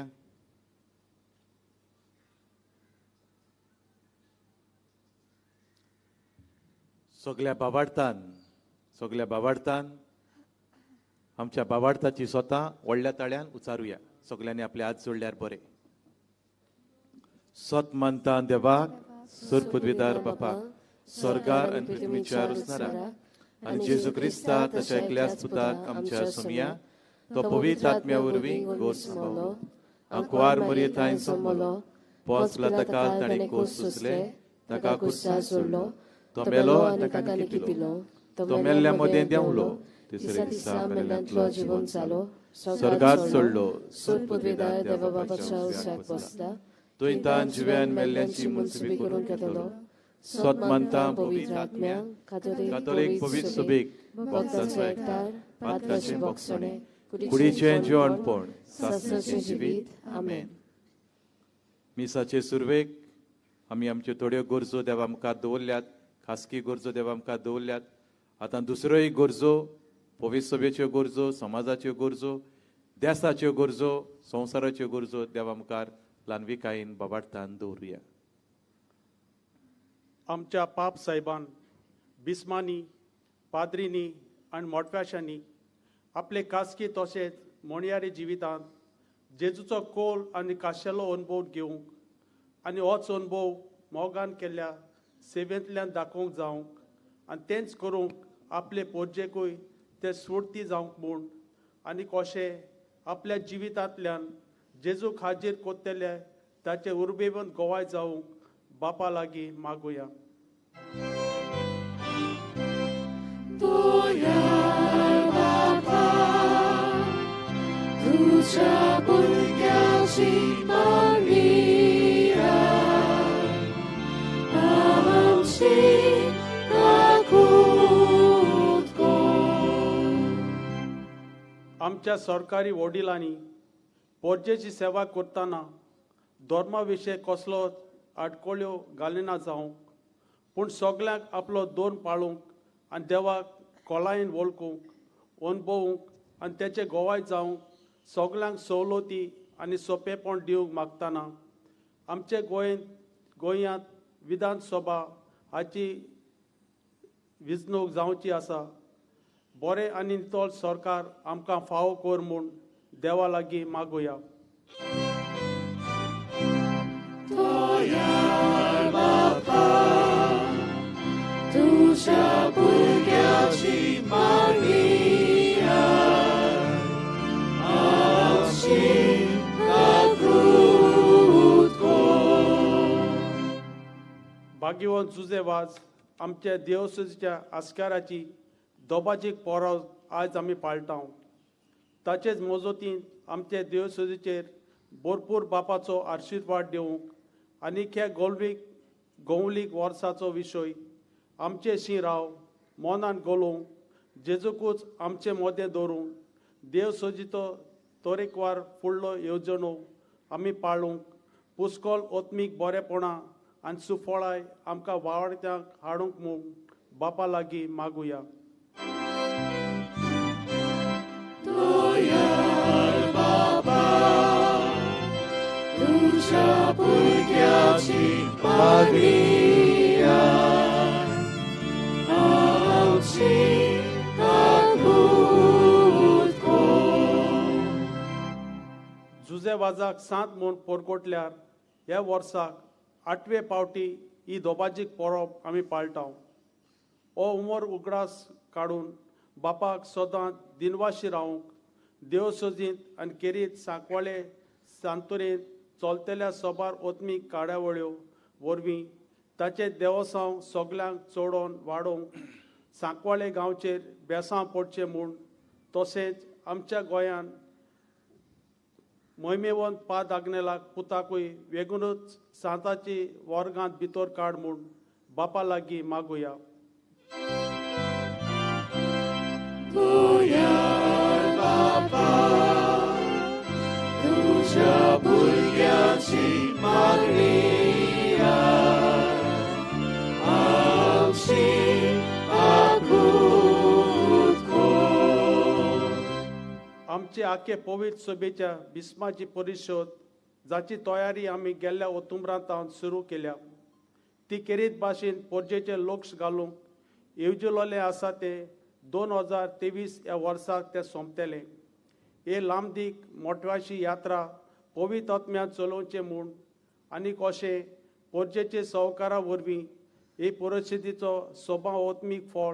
सगल्या बाबार्थान, सगल्या बाबार्थान आमच्या बाबार्थाची स्वता व्हडल्या ताळ्यान उचारुया. सगल्यांनी आपले हात जोडल्यार बरें. सत मानता देवाक, सर पदवीदार बापाक, स्वर्गार आनी पृथ्वीच्या रुसणाराक आनी जेजू क्रिस्ता ताच्या एकल्याच पुताक आमच्या सोमया, तो पवित्र आत्म्या वरवीं गोर सांबाळलो, आंकवार मरये थांय सोंबलो, पोंचला ताका ताणें कोस सोंसले, ताका कुर्सा सोडलो, तो मेलो आनी ताका निकिपिलो, तो मेल्ल्या मदें देंवलो, तिसऱ्या दिसा मेल्ल्यांतलो जिवन जालो, स्वर्गार चडलो,
सुर पदवीदार देवा बापाच्या उजव्याक बसला,
थंय तान जिव्यान मेल्ल्यांची मुनसुबी करून घेतलो.
सत मानता पवित्र आत्म्या, कातोलीक पवित्र सुबीक, भक्तांचो एकठार, पातकाचें बोगसणें, कुडीचें जिवणपण, सासणाचें जिवीत. आमेन. मिसाचे सुरवेक आमी आमच्यो थोड्यो गरजो देवा मुखार दवरल्यात, खासगी गरजो देवा मुखार दवरल्यात. आतां दुसऱ्योय गरजो, पवित्र सभेच्यो गरजो, समाजाच्यो गरजो, देसाच्यो गरजो, संवसाराच्यो गरजो देवा मुखार ल्हानविकायेन बाबार्थान दवरुया.
आमच्या पाप साहेबान, बिस्मांनी, पाद्रींनी आनी मोटव्याशांनी आपले खासगी तशेंच मोणयारी जिवितांत जेजूचो कोल आनी खाशेलो अणभव घेवंक आनी होच अणभव मोगान केल्ल्या सेवेंतल्यान दाखोवंक जावंक आनी तेंच करूंक आपले पोरजेकूय ते स्फूर्ती जावंक म्हूण आनी कशें आपल्या जिवितांतल्यान जेजूक हाजीर कोत्तले ताचे उर्बेवंत गोवाय जावंक बापा लागीं मागुया.
तुझ्या भुरग्याची मागणी आमची काकूत कर.
आमच्या सरकारी वडिलांनी पोरजेची सेवा करतना धर्मा विशय कसलोच आडकोळ्यो घालिना जावंक, पूण सगल्यांक आपलो दोन पाळूंक आनी देवाक खोलायेन वळखूंक, अणभवूंक आनी तेचे गोवाय जावंक सगल्यांक सवलती आनी सोंपेपण दिवंक मागतना आमचे गोंयांत विधानसभा हाची वेंचणूक जावची आसा. बरें आनी नितळ सरकार आमकां फावो कर म्हूण देवा लागीं मागुया.
तुझ्या भुरग्याची मागणी आमची काकूत कर.
भाग्यवंत जुजे वाज आमच्या देवसुजीच्या आस्काराची दोबाजीक पोरव आयज आमी पाळटा. ताचेच मजतीन आमचे देवसुजीचेर भरपूर बापाचो आशिर्वाद दिवंक आनी ह्या गोवलीक वर्साचो विशय आमचे शी राव मनान गोलोवंक जेजूकूच आमचे मोदें दवरूंक देव सजितो तरेकवार फुडलो येवजणो आमी पाळूंक पुस्कोल ओत्मीक बरेपणां आनी सुफळाय आमकां वावड्यांक हाडूंक म्हूण बापा लागीं मागुया.
तुझ्या भुरग्याची मागणी आमची काकूत कर.
जुजे वाजाक सांत म्हूण पोरकोटल्यार ह्या वर्साक आठवे पावटी ही दोबाजीक पोरब आमी पाळटा. हो उमर उगडास काडून बापाक सदां दिनवाशी रावंक देव सजींत आनी केरीत सांकवाळे सांतोरेंत चलतल्या सबार ओत्मीक कार्यावळ्यो वरवीं ताचें देवसांव सगल्यांक चडोवन वाडोवंक सांकवाळे गांवचेर बेसांव पडचें म्हूण, तशेंच आमच्या गोंयान मोहिमेवंत पाद आग्नेलाक पुताकूय वेगूनच सांताची वर्गांत भितर काड म्हूण बापा लागीं मागुया.
बापा तुझ्या भुरग्याची मागणी आमची आकूत कर.
आमचे आखे पवित्र सभेच्या बिस्माची परिशद जाची तयारी आमी गेल्ल्या ओतुम्रांत सुरू केल्या ती केरीत भाशेन पोरजेचें लक्ष घालूंक येवजिलोलें आसा तें 2023 ह्या वर्साक तें सोंपतलें. हे लांबदीक मोटव्याशी यात्रा पवित्र आत्म्यान चलोवचें म्हूण आनी कशें पोरजेचे सहकारा वरवीं हे परिशदेचो सोबा आत्मीक फळ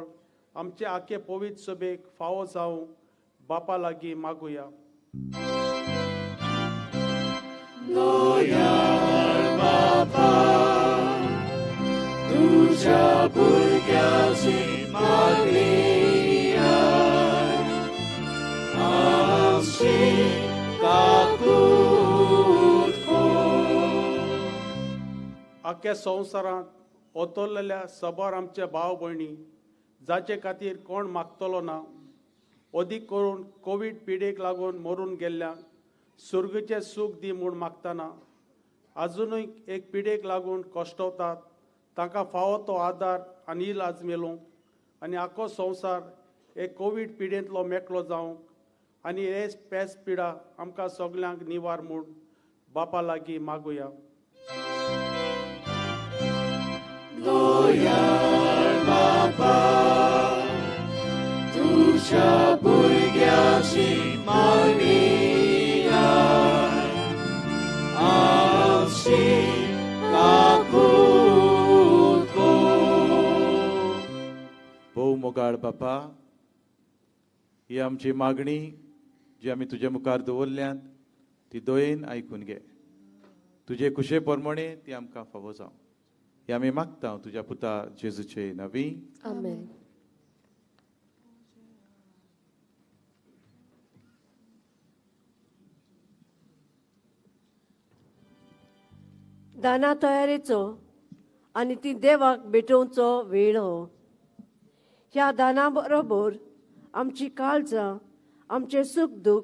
आमचे आखे पवित्र सभेक फावो जावंक बापा लागीं मागुया.
बापा तुझ्या भुरग्याची मागणी आमची काकूत कर.
आख्या संवसारांत ओतरलेल्या सबार आमच्या भाव भयणी जाचे खातीर कोण मागतलो ना, अदीक करून कोवीड पिडेक लागून मरून गेल्ल्यांक सुर्गचें सूख दी म्हूण मागतना आजुनूय एक पिडेक लागून कश्टवतात तांकां फावो तो आदार आनी इलाज मेळूंक आनी आखो संवसार एक कोवीड पिडेंतलो मेकळो जावंक आनी हे पेस पिडा आमकां सगल्यांक निवार म्हूण बापा लागीं मागुया.
बापा तुझ्या भुरग्याची मागणी आमची काकूत कर.
भोव मोगाळ बापा, ही आमची मागणी जी आमी तुजे मुखार दवरल्यात ती दयेन आयकून घे. तुजे कुशे प्रमाणे ती आमकां फावो जावं ही आमी मागता तुज्या पुता जेजूचे नांवी.
आमेन.
दाना तयारेचो आनी ती देवाक भेटोवचो वेळ हो. ह्या दाना बरोबर आमची काळजां, आमचें सूख दूख,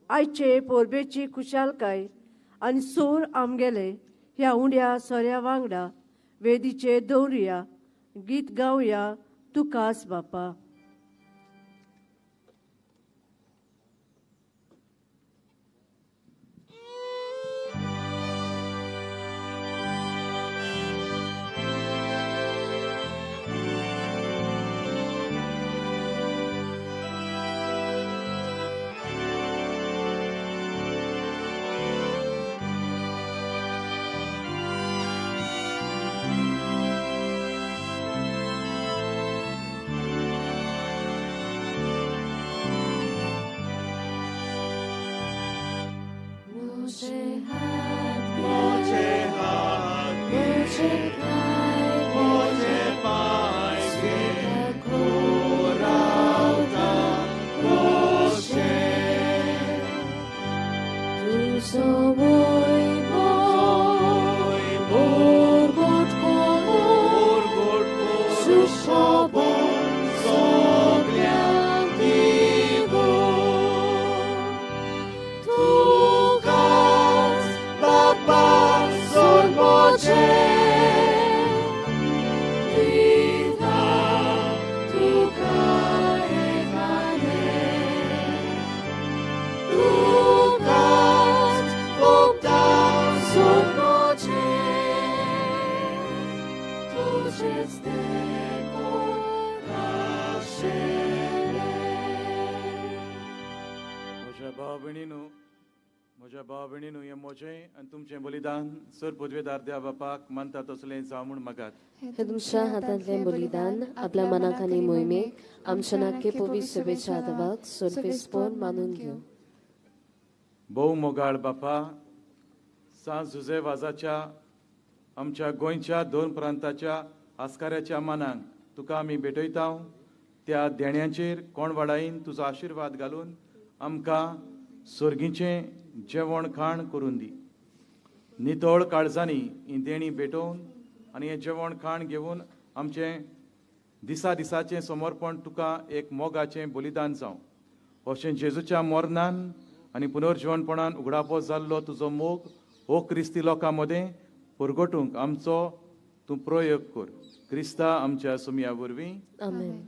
आयचे पोरबेची खुशालकाय आनी सूर आमगेले ह्या उंड्या सोऱ्या वांगडा वेदीचे दवरुया, गीत गावया तुकास बापा.
म्हज्या भाव भयणीनू हें म्हजें आनी तुमचें बलिदान सर पदवेदार देवा बापाक मानता तसलें जावं म्हूण मागात.
हे तुमच्या हातांतलें बलिदान आपल्या मनाक आनी मोहिमेक आमच्या नाक्य पवित्र सभेच्या आदावाक सर्वेस्पोर मानून घेवं.
भोव मोगाळ बापा, सांत जुझे वाजाच्या आमच्या गोंयच्या दोन प्रांताच्या आस्काऱ्याच्या मानांक तुका आमी भेटयता. त्या देण्यांचेर कोण वाडायन तुजो आशिर्वाद घालून आमकां सर्गीचें जेवण खाण करून दी. नितळ काळजांनी ही देणी भेटोवन आनी हें जेवण खाण घेवन आमचें दिसा दिसाचें समर्पण तुका एक मोगाचें बलिदान जावं. अशें जेजूच्या मरणान आनी पुनर्जिवनपणान उगडापो जाल्लो तुजो मोग हो क्रिस्ती लोकां मदें परगटूंक आमचो तूं प्रयोग कर. क्रिस्ता आमच्या सुमया वरवीं.
आमेन.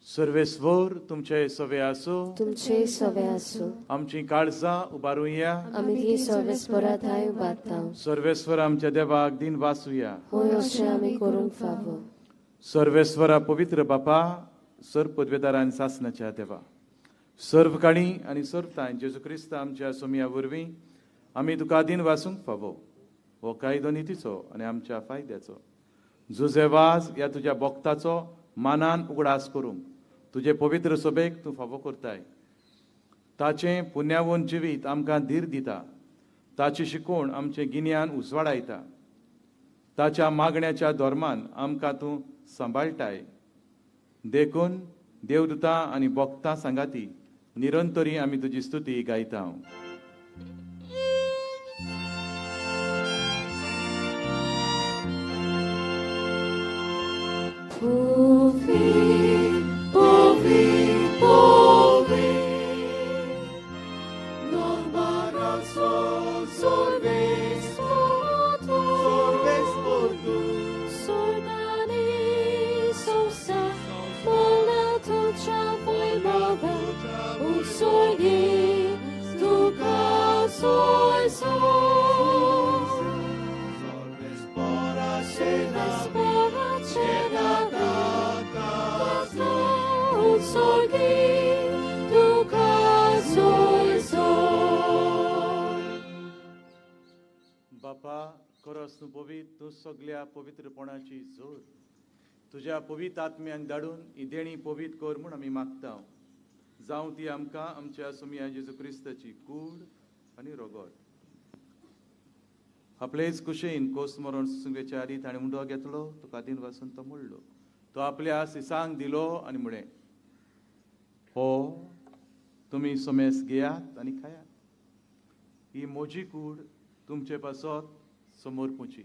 सर्वेस्वर तुमचे सवे आसूं.
तुमचे सवे आसूं.
आमची काळजां उबारुया.
आमी ती सर्वेस्वरा थांय उबारता.
सर्वेस्वर आमच्या देवाक दिन वासुया.
होय अशें आमी करूंक फावो.
सर्वेस्वरा पवित्र बापा, सर्व पदवेदारान सासनाच्या देवा, सर्व काणी आनी सर्व तांय जेजू क्रिस्त आमच्या सोमया वरवीं आमी तुका दिन वासूंक फावो. हो कायदो नितीचो आनी आमच्या फायद्याचो. जुझे वाज ह्या तुज्या भक्ताचो मानान उगडास करूंक तुजे पवित्र सभेक तूं फावो करताय. ताचें पुण्यावून जिवीत आमकां धीर दिता. ताची शिकवण आमचें गिन्यान उजवाडायता. ताच्या मागण्याच्या धर्मान आमकां तूं सांबाळटाय. देखून देवदूतां आनी भक्तां सांगाती निरंतरी आमी तुजी स्तुती गायता. बापा, खरोच तूं पवित्र, तूं सगल्या पवित्रपणाची जोर. तुज्या पवित्र आत्म्यांक धाडून ही देणी पवित्र कर म्हूण आमी मागता. जावं ती आमकां आमच्या सोमया जेजू क्रिस्ताची कूड आनी रोगोट. आपलेच कुशेन कोस मरण सुंगेच्या आदी ताणें उंडो घेतलो, तुका दिन वासून तो मोडलो. तो आपल्या सिसांक दिलो आनी म्हळें, हो तुमी सोमेस घेयात आनी खायात. ही म्हजी कूड तुमचे पासत समोर पुची.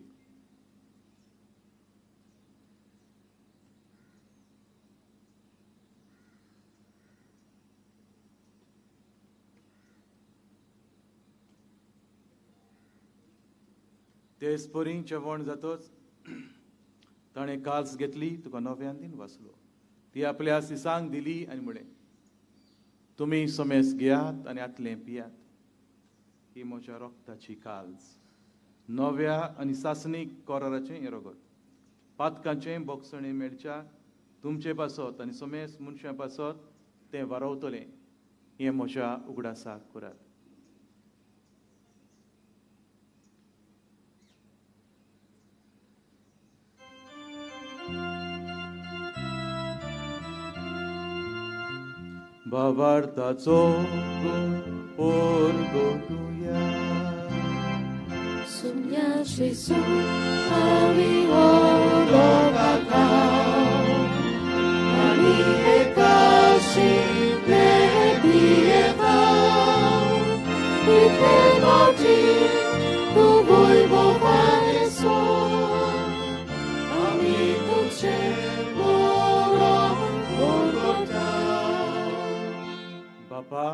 तेच परी जेवण जातच ताणें काल्स घेतली, तुका नव्यान दिन वाचलो. ती आपल्या सिसांक दिली आनी म्हळें, तुमी सोमेस घेयात आनी आतलें पियात. ही म्हज्या रोगताची काल्स, नव्या आनी सासणीक कोराराचें हें रोगत. पातकांचें बोगसणें मेळच्या तुमचे पासत आनी सोमेस मनशां पासत तें वारवतलें. हें म्हज्या उगडासाक करात. भावार्थाचो गुण परगटुया.
सुम्या जेजू आमी ओलोगाता आनी एकाशी ते पियेता. इतले फावटी तूं वैभवानेसो आमी तुजें मरण परगटा.
बापा,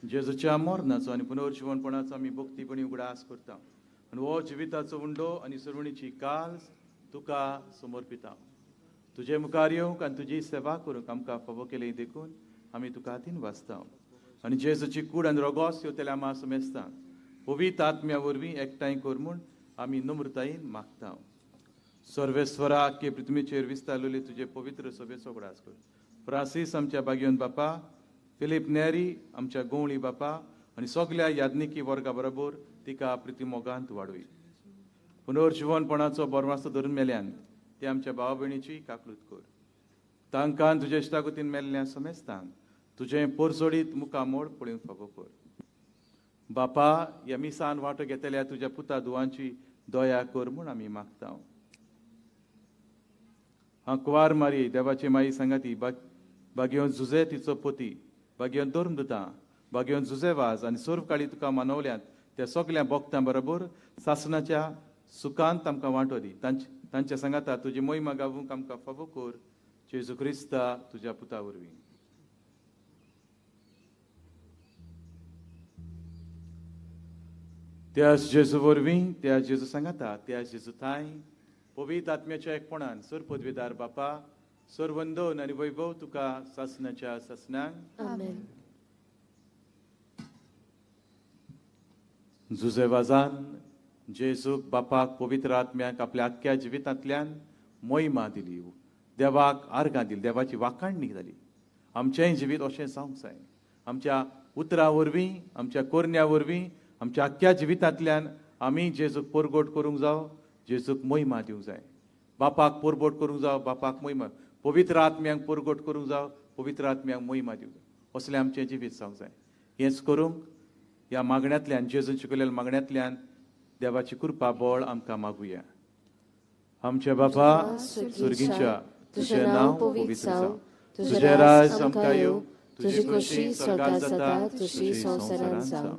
जेजूच्या मरणाचो आनी पुनर्जिवनपणाचो आमी भक्तीपणी उगडास करता आनी हो जिविताचो उंडो आनी सरवणीची काल्स तुका समर्पिता. तुजे मुखार येवंक आनी तुजी सेवा करूंक आमकां फावो केली देखून आमी तुका दिन वाचता. आनी जेजूची कूड आनी रोगोस ह्यो तेल्या आमा समेस्ता पवित्र आत्म्या वरवीं एकठांय कर म्हूण आमी नम्रतायेन मागता. सर्वेस्वरा, आख्खे पृथ्वीचेर विस्तारलेले तुजे पवित्र सभेचो उगडास कर. फ्रांसीस आमच्या बागेवन बापा, फिलीप नेरी आमच्या गोवळी बापा आनी सगल्या याज्ञिकी वर्गा बरोबर तिका प्रितीमोगांत वाडोय. पुनर्जिवनपणाचो बरमासो धरून मेल्यान ते आमच्या भाव भयणीची काकलूत कर. तांकां तुजे इश्टागतीन मेल्ल्या समेस्तांक तुजें पोरसोडीत मुखामोड पळोवंक फावो कर. बापा, ह्या मिसान वांटो घेतल्या तुज्या पुता दुवांची दया कर म्हूण आमी मागता. हांव कुवार मारी देवाची माई सांगाती, बागेवन जुजे तिचो पोती, बागेवन धर्मदुतां, बागेवन जुजे वाज आनी सर्व काळी तुका मानवल्यांत त्या सगल्या बोगतां बरोबर सासणाच्या सुखांत आमकां वांटो दी. तांच्या सांगाता तुजी मोहिमा गावूंक आमकां फावो कर, जेजू क्रिस्ता तुज्या पुता वरवीं. त्याच जेजू वरवीं, त्या जेजू सांगाता, त्या जेजू थांय पवित्र आत्म्याच्या एकपणान सर पदवीदार बापा, सर वंदन आनी वैभव तुका सासणाच्या सासणांक.
आमेन.
जुजे वाजान जेजूक बापाक पवित्र आत्म्याक आपल्या आख्ख्या जिवितांतल्यान मोहिमा दिली, देवाक आर्गां दिली, देवाची वाखाणणी जाली. आमचेंय जिवीत अशें जावंक जाय. आमच्या उतरां वरवीं, आमच्या कोरण्या वरवीं, आमच्या आख्ख्या जिवितांतल्यान आमी जेजूक परगोट करूंक जावं, जेजूक मोहिमा दिवंक जाय. बापाक परगोट करूंक जावं, बापाक मोहिमा, पवित्र आत्म्यांक परगोट करूंक जावं, पवित्र आत्म्यांक मोहिमा दिवंक जाय. असलें आमचें जिवीत जावंक जाय. हेंच करूंक ह्या मागण्यांतल्यान, जेजून शिकयलेल्या मागण्यांतल्यान देवाची कृपा बळ आमकां मागुया. आमच्या बापा स्वर्गीच्या, तुजें नांव पवित्र जावं, तुजें राज आमकां येवं, तुजी खोशी स्वर्गांत जाता तशी संवसारांत जावं.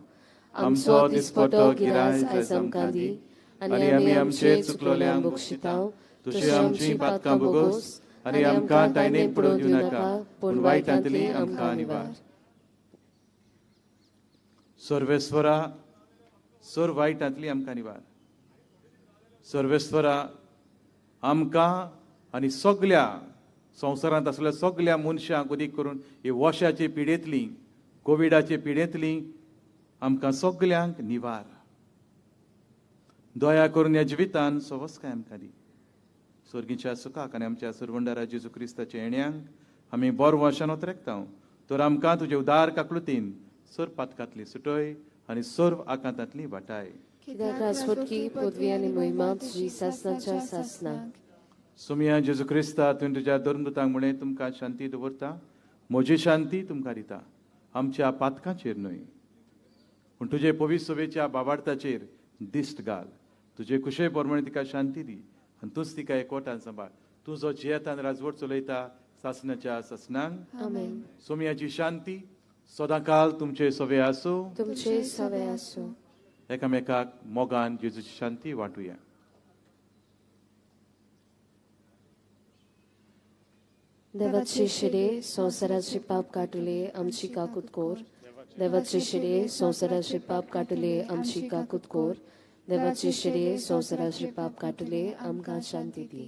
आमचो दिसपटो गिराज आयज आमकां दी आनी आमी आमचे चुकलोल्यांक बक्षिता, तशी आमची पातकां भोगोस आनी आमकां तायनेक पडोवन दिवं नाका, पूण वायटांतली आमकां निवार. सर्वेस्वरा, सर्व वायटांतली आमकां निवार. सर्वेस्वरा, आमकां आनी सगल्या संवसारांत आसल्या सगल्या मनशांक उदीक करून ही वशाचे पिडेंतली, कोविडाचे पिडेंतली आमकां सगल्यांक निवार. दया करून ह्या जिवितान सवस्काय आमकां दी. स्वर्गीच्या सुखाक आनी आमच्या सुरवंडारा जेजू क्रिस्ताच्या येण्यांक आमी बरो वशान ओतरेकता, तर आमकां तुजे उदार काकलुतीन सर्व पातकांतली सुटय आनी सर्व आकांतांतली वाटाय.
कित्याक राजवटकी, पदवी आनी मोहिमा तुजी सासणाच्या सासणाक.
सोमया जेजू क्रिस्ता, तुवें तुज्या धर्मदुतांक म्हणें, तुमकां शांती दवरता, म्हजी शांती तुमकां दिता, आमच्या पातकांचेर न्हय पूण तुजे पवित्र सभेच्या बाबार्थाचेर दिश्ट घाल. तुजे कुशे प्रमाणे तिका शांती दी आनी तूंच तिका एकवटान सांबाळ. तूं जो जियेतान राजवट चलयता सासणाच्या सासणांक.
आमेन.
सोमयाची शांती सदांकाल तुमचे सवे आसूं,
तुमचे सवे आसूं.
एकामेकाक मोगान जेजूची शांती वांटुया.
देवाचे शिरे संवसाराचे पाप काटुले आमची काकूत कोर. देवाचे शिरे संवसाराचे पाप काटुले आमची काकूत कोर. देवाचे शिरे संवसाराचे पाप काटुले आमकां शांती दी.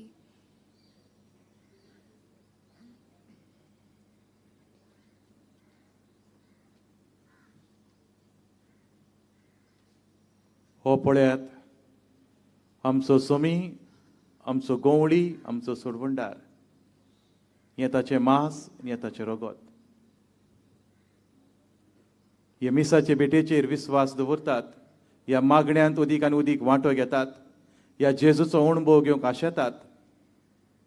हो पळयात आमचो सोमी, आमचो गोवळी, आमचो सोडवणदार, हें ताचें मांस, हें ताचें रगत. हे मिसाचे भेटेचेर विस्वास दवरतात, ह्या मागण्यांत उदीक आनी उदीक वांटो घेतात, ह्या जेजूचो अणभव घेवंक आशेतात,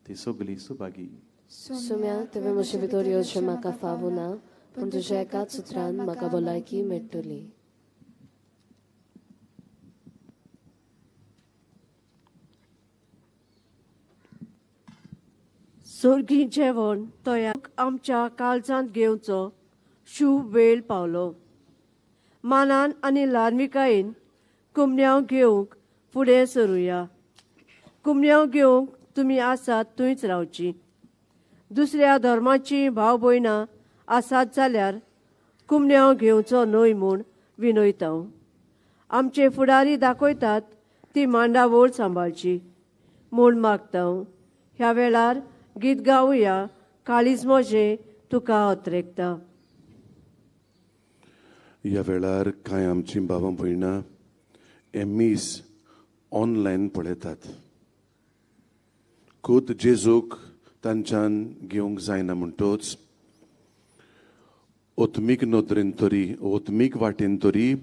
ती सगली सुभागी.
सोम्या, तुवें म्हजे भितर येवचें म्हाका फावो ना, पूण तुज्या एकाच उतरान म्हाका भलायकी मेळटली.
सोर्गी जेवण तयार आमच्या काळजांत घेवचो शुभ वेळ पावलो. मानान आनी ल्हानविकायेन कुमण्यांव घेवंक फुडें सरुया. कुमण्यांव घेवंक तुमी आसात थंयच रावची. दुसऱ्या धर्माची भाव भयणां आसात जाल्यार कुमण्यांव घेवचो न्हय म्हूण विनयता. आमचे फुडारी दाखयतात ती मांडावळ सांबाळची म्हूण मागता. ह्या वेळार गीत गावया, काळीज म्हजें तुका अत्रेकता.
ह्या वेळार कांय आमची भावां भयणां हें मीस ऑनलायन पळयतात. खुद जेजूक तांच्यान घेवंक जायना म्हणटोच ओत्मीक नदरेन तरी, ओत्मीक वाटेन तरी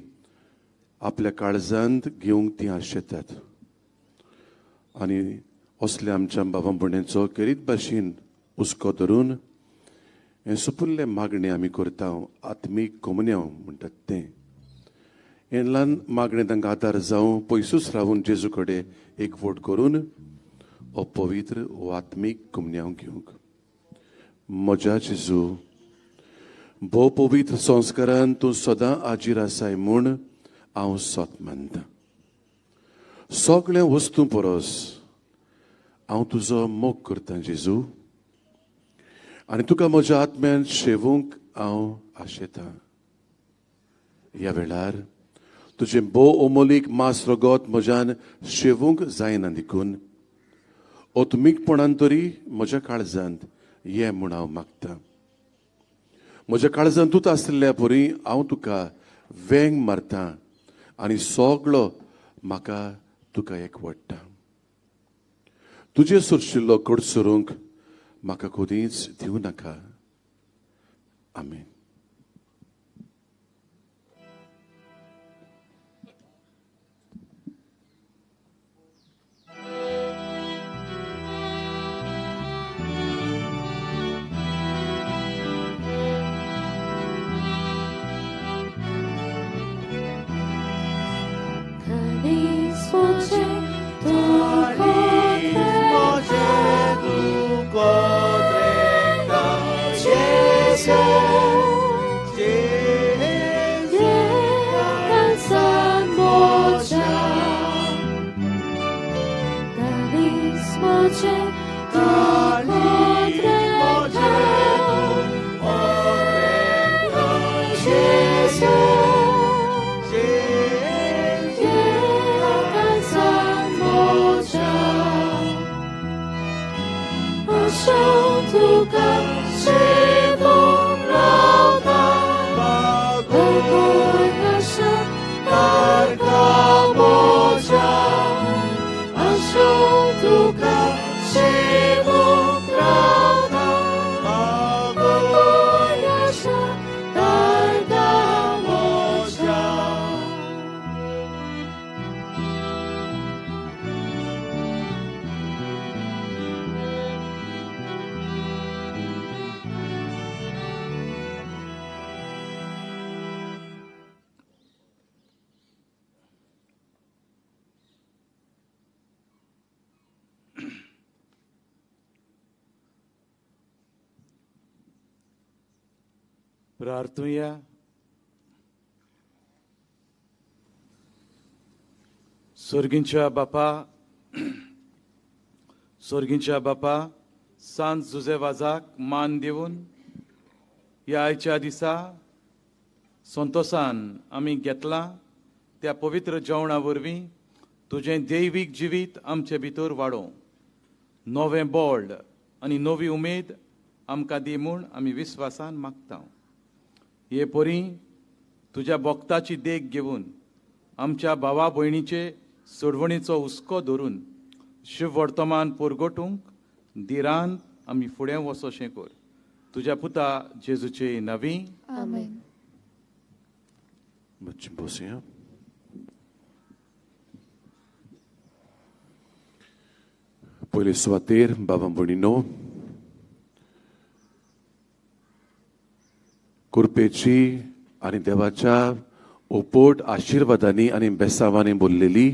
आपल्या काळजांत घेवंक तीं आशेतात. आनी असल्या आमच्या बाबा भयणीचो खेरीत भाशेन हुस्को धरून हें सुपुल्लें मागणें आमी करता, आत्मीक कोमुन्यांव म्हणटात तें. हें ल्हान मागणें तांकां आदार जावं पयसूच रावून जेजू कडेन एकवट करून हो पवित्र हो आत्मीक कुमन्यांव घेवंक. म्हज्या जेजू, भोव पवित्र संस्कारान तूं सदां आजीर आसाय म्हूण हांव सत मानता. सगळ्या वस्तूं परस हांव तुजो मोग करतां जेजू, आनी तुका म्हज्या आत्म्यान शेवूंक हांव आशेतां. ह्या वेळार तुजें भोव अमोलीक मांस रगत म्हज्यान शेवूंक जायना देखून आत्मीकपणान तरी म्हज्या काळजांत ये म्हूण हांव मागतां. म्हज्या काळजांत तूंच आसल्या परी हांव तुका वेंग मारतां आनी सगळो म्हाका तुका एकवडटा. तुजे सोरशिल्लो कडसरूंक म्हाका कदींच दिवं नाका. आमेन.
प्रार्थुया. स्वर्गींच्या बापा, स्वर्गींच्या बापा, सांत जुजे वाजाक मान दिवन ह्या आयच्या दिसा संतोसान आमी घेतलां त्या पवित्र जेवणा वरवीं तुजें दैवीक जिवीत आमचे भितर वाडोवं, नवें बळ आनी नवी उमेद आमकां दी म्हूण आमी विस्वासान मागता. हे परी तुज्या भक्ताची देख घेवन आमच्या भावा भयणीचे सोडवणीचो हुस्को धरून शिव वर्तमान पुरगोटूंक धिरान आमी फुडें वचोशें कर. तुज्या पुता जेजूचे नवी.
आमेन.
पयले सुवातेर बाबा भयणीनो, कृपेची आनी देवाच्या ओपोट आशिर्वादांनी आनी बेसावांनी बोल्लेली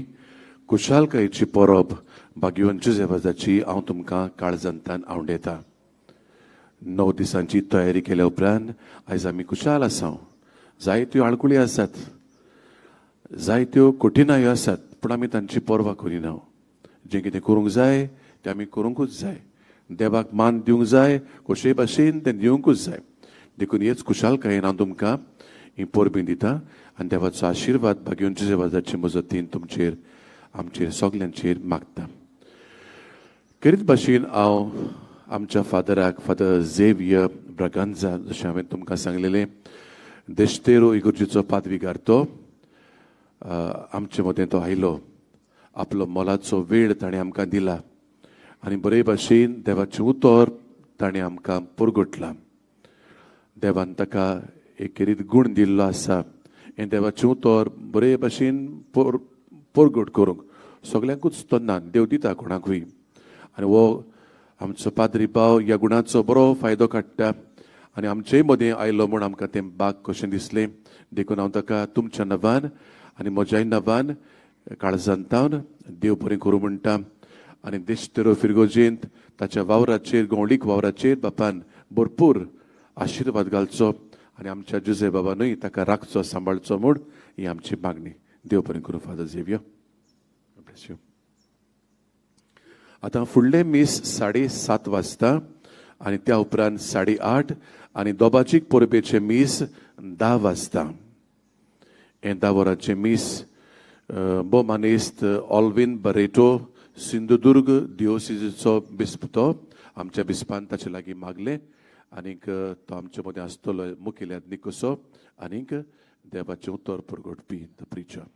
कुशालकायेची परब भाग्यवंत जुजेवाजाची हांव तुमकां काळजांतल्यान आवडेता. 9 दिसांची तयारी केल्या उपरांत आयज आमी कुशाल आसा. जायत्यो आडकुळी आसात, जायत्यो कठिनायो आसात, पूण आमी तांची पर्वा करिना. जें कितें करूंक जाय तें आमी करूंकूच जाय. देवाक मान दिवंक जाय, कशेय भाशेन तें दिवंकूच जाय. देखून हेच कुशालकायेन हांव तुमकां ही परबी दिता आनी देवाचो आशिर्वाद भाग्यवंत जुजेवाजाचे मजतीन तुमचेर आमचेर सगल्यांचेर मागता. खेरीत भाशेन हांव आमच्या फादराक, फादर झेवियर ब्रागांझा, जशें हांवें तुमकां सांगलेलें, देश्तेरो इगर्जेचो पादविगार, तो आमचे मदें तो आयलो. आपलो मोलाचो वेळ ताणें आमकां दिला आनी बरे भाशेन देवाचें उतर ताणें आमकां पुरगोटलां. देवान ताका एक खेरीत गूण दिल्लो आसा. हें देवाचें उतर बरे भाशेन परगट करूंक सगल्यांकूच तो ना देव दिता कोणाकूय. आनी हो आमचो पाद्री भाव ह्या गुणाचो बरो फायदो काडटा आनी आमचेय मदें आयलो म्हूण आमकां तें बाग कशें दिसलें. देखून हांव ताका तुमच्या नांवान आनी म्हज्याय नांवान काळजांतावन देव बरें करूं म्हणटा. आनी देशतेरो फिरगोजेंत ताच्या वावराचेर, गवळीक वावराचेर बापान भरपूर आशिर्वाद घालचो आनी आमच्या जुझे बाबानूय ताका राखचो, सांबाळचो म्हूण ही आमची मागणी. देव बरें करूं फादर झेवियर. Bless you. आतां फुडलें मीस 7:30 वाजता आनी त्या उपरांत 8:30 आनी दोबाजीक परबेचें मीस 10 वाजता. हें 10 वरांचें मीस भोव मानेस्त ऑल्विन बरेटो सिंधुदुर्ग दिओसिजीचो बिस्प, तो आमच्या बिस्पान ताचे लागीं मागलें आनीक तो आमचे मदें आसतलो मुखेल यादनीक कसो आनीक देवाचें उतर परगटपी the preacher.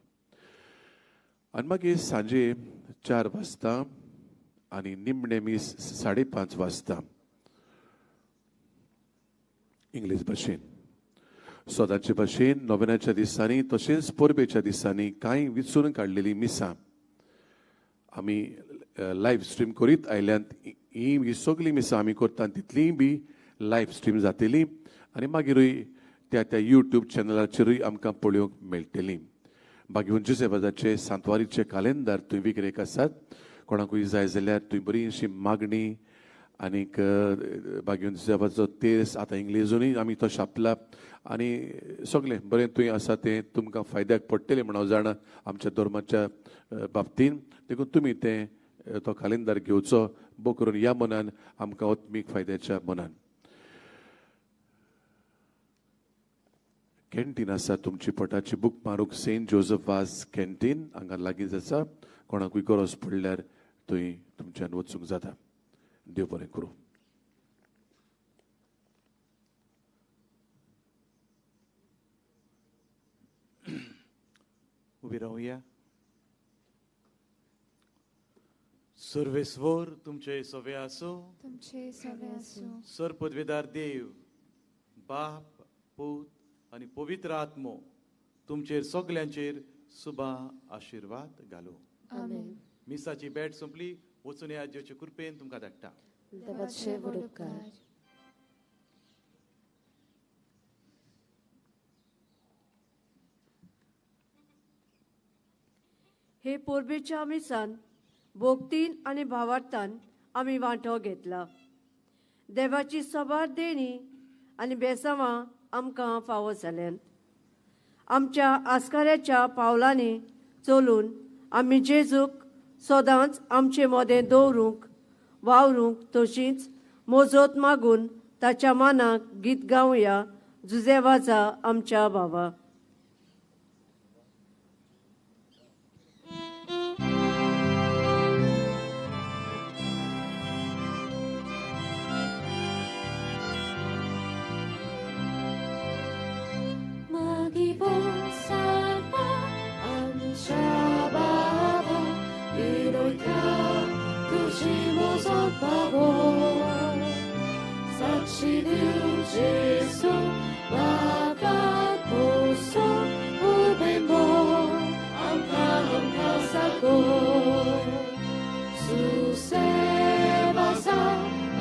आनी मागीर सांजे 4 वाजता आनी निमणें मीस 5:30 वाजता इंग्लीश भाशेन. सदांचे भाशेन नोवेनाच्या दिसांनी तशेंच परबेच्या दिसांनी कांय विचून काडलेलीं मिसां आमी लायव्ह स्ट्रीम करीत आयल्यान. ही सगळीं मिसां आमी करता तितलींय बी लायव्ह स्ट्रीम जातली आनी मागीरूय त्या त्या यूट्यूब चॅनलाचेरूय आमकां पळोवंक मेळटली. बाकी जुझे सांतवारीचे कालेंदार थंय विक्रेक आसात. कोणाकूय जाय जाल्यार थंय बरी अशी मागणी आनीक बागेवन जुझेबाचो तेर्स आतां इंग्लेजूनय आमी तो छापला आनी सगळें बरें थंय आसा तें तुमकां फायद्याक पडटलें म्हण हांव जाणा आमच्या धर्माच्या बाबतीन. देखून तुमी तें तो कालेंदार घेवचो बो करून ह्या मनान आमकां आत्मीक फायद्याच्या मनान. कॅन्टीन आसा तुमची पोटाची बूक मारूंक, सेंट जोजफ वाज कॅन्टीन हांगा लागींच आसा. कोणाकूय गरज पडल्यार थंय तुमच्यान वचूंक जाता. देव बरें करूं.
उबी रावया. सर्वेस्वर तुमचे सवे आसो,
तुमचे सवे आसो.
सर पदवेदार देव बाप पूत आनी पवित्र आत्मो तुमचेर सगल्यांचेर सुबा आशिर्वाद घालो.
आमेन.
मिसाची भेट संपली. वचून ह्या जेवचे कृपेन तुमकां धाडटा.
देवाचे व्हड उपकार.
हे परबेच्या मिसान भोगतीन आनी भावार्थान आमी वांटो घेतला. देवाची सबार देणी आनी बेसांवां आमकां फावो जाल्यात. आमच्या आस्काऱ्याच्या पावलांनी चलून आमी जेजूक सदांच आमचे मदें दवरूंक वावरूंक तशींच मोजोत मागून ताच्या मानाक गीत गावया. जुझे वाजा आमच्या बाबा.
Saksi Jesu bakat poso ubembo angka angka sako suse basa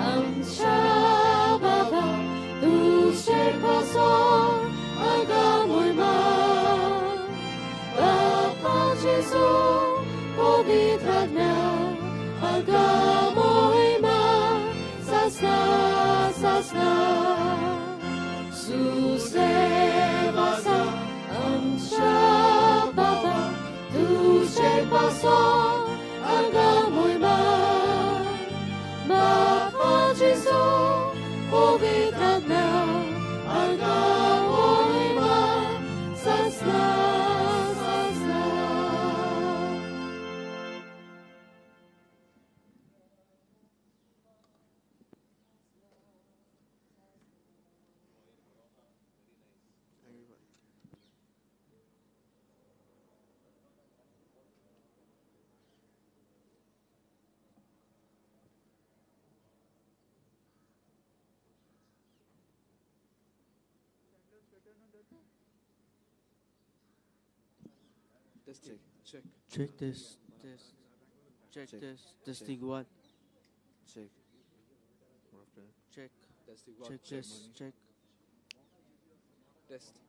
amcha baba dulce paso agamoima Bapa Jesu povitradmea agamoima sasna sasna suse basa amcha baba dulce paso agamoima Bapa Jesu povitradmea agamoima sasna sasna.
Testing. Check. Check this. Test. Check this. Testing one. Check. Check. Check this. Check. Test.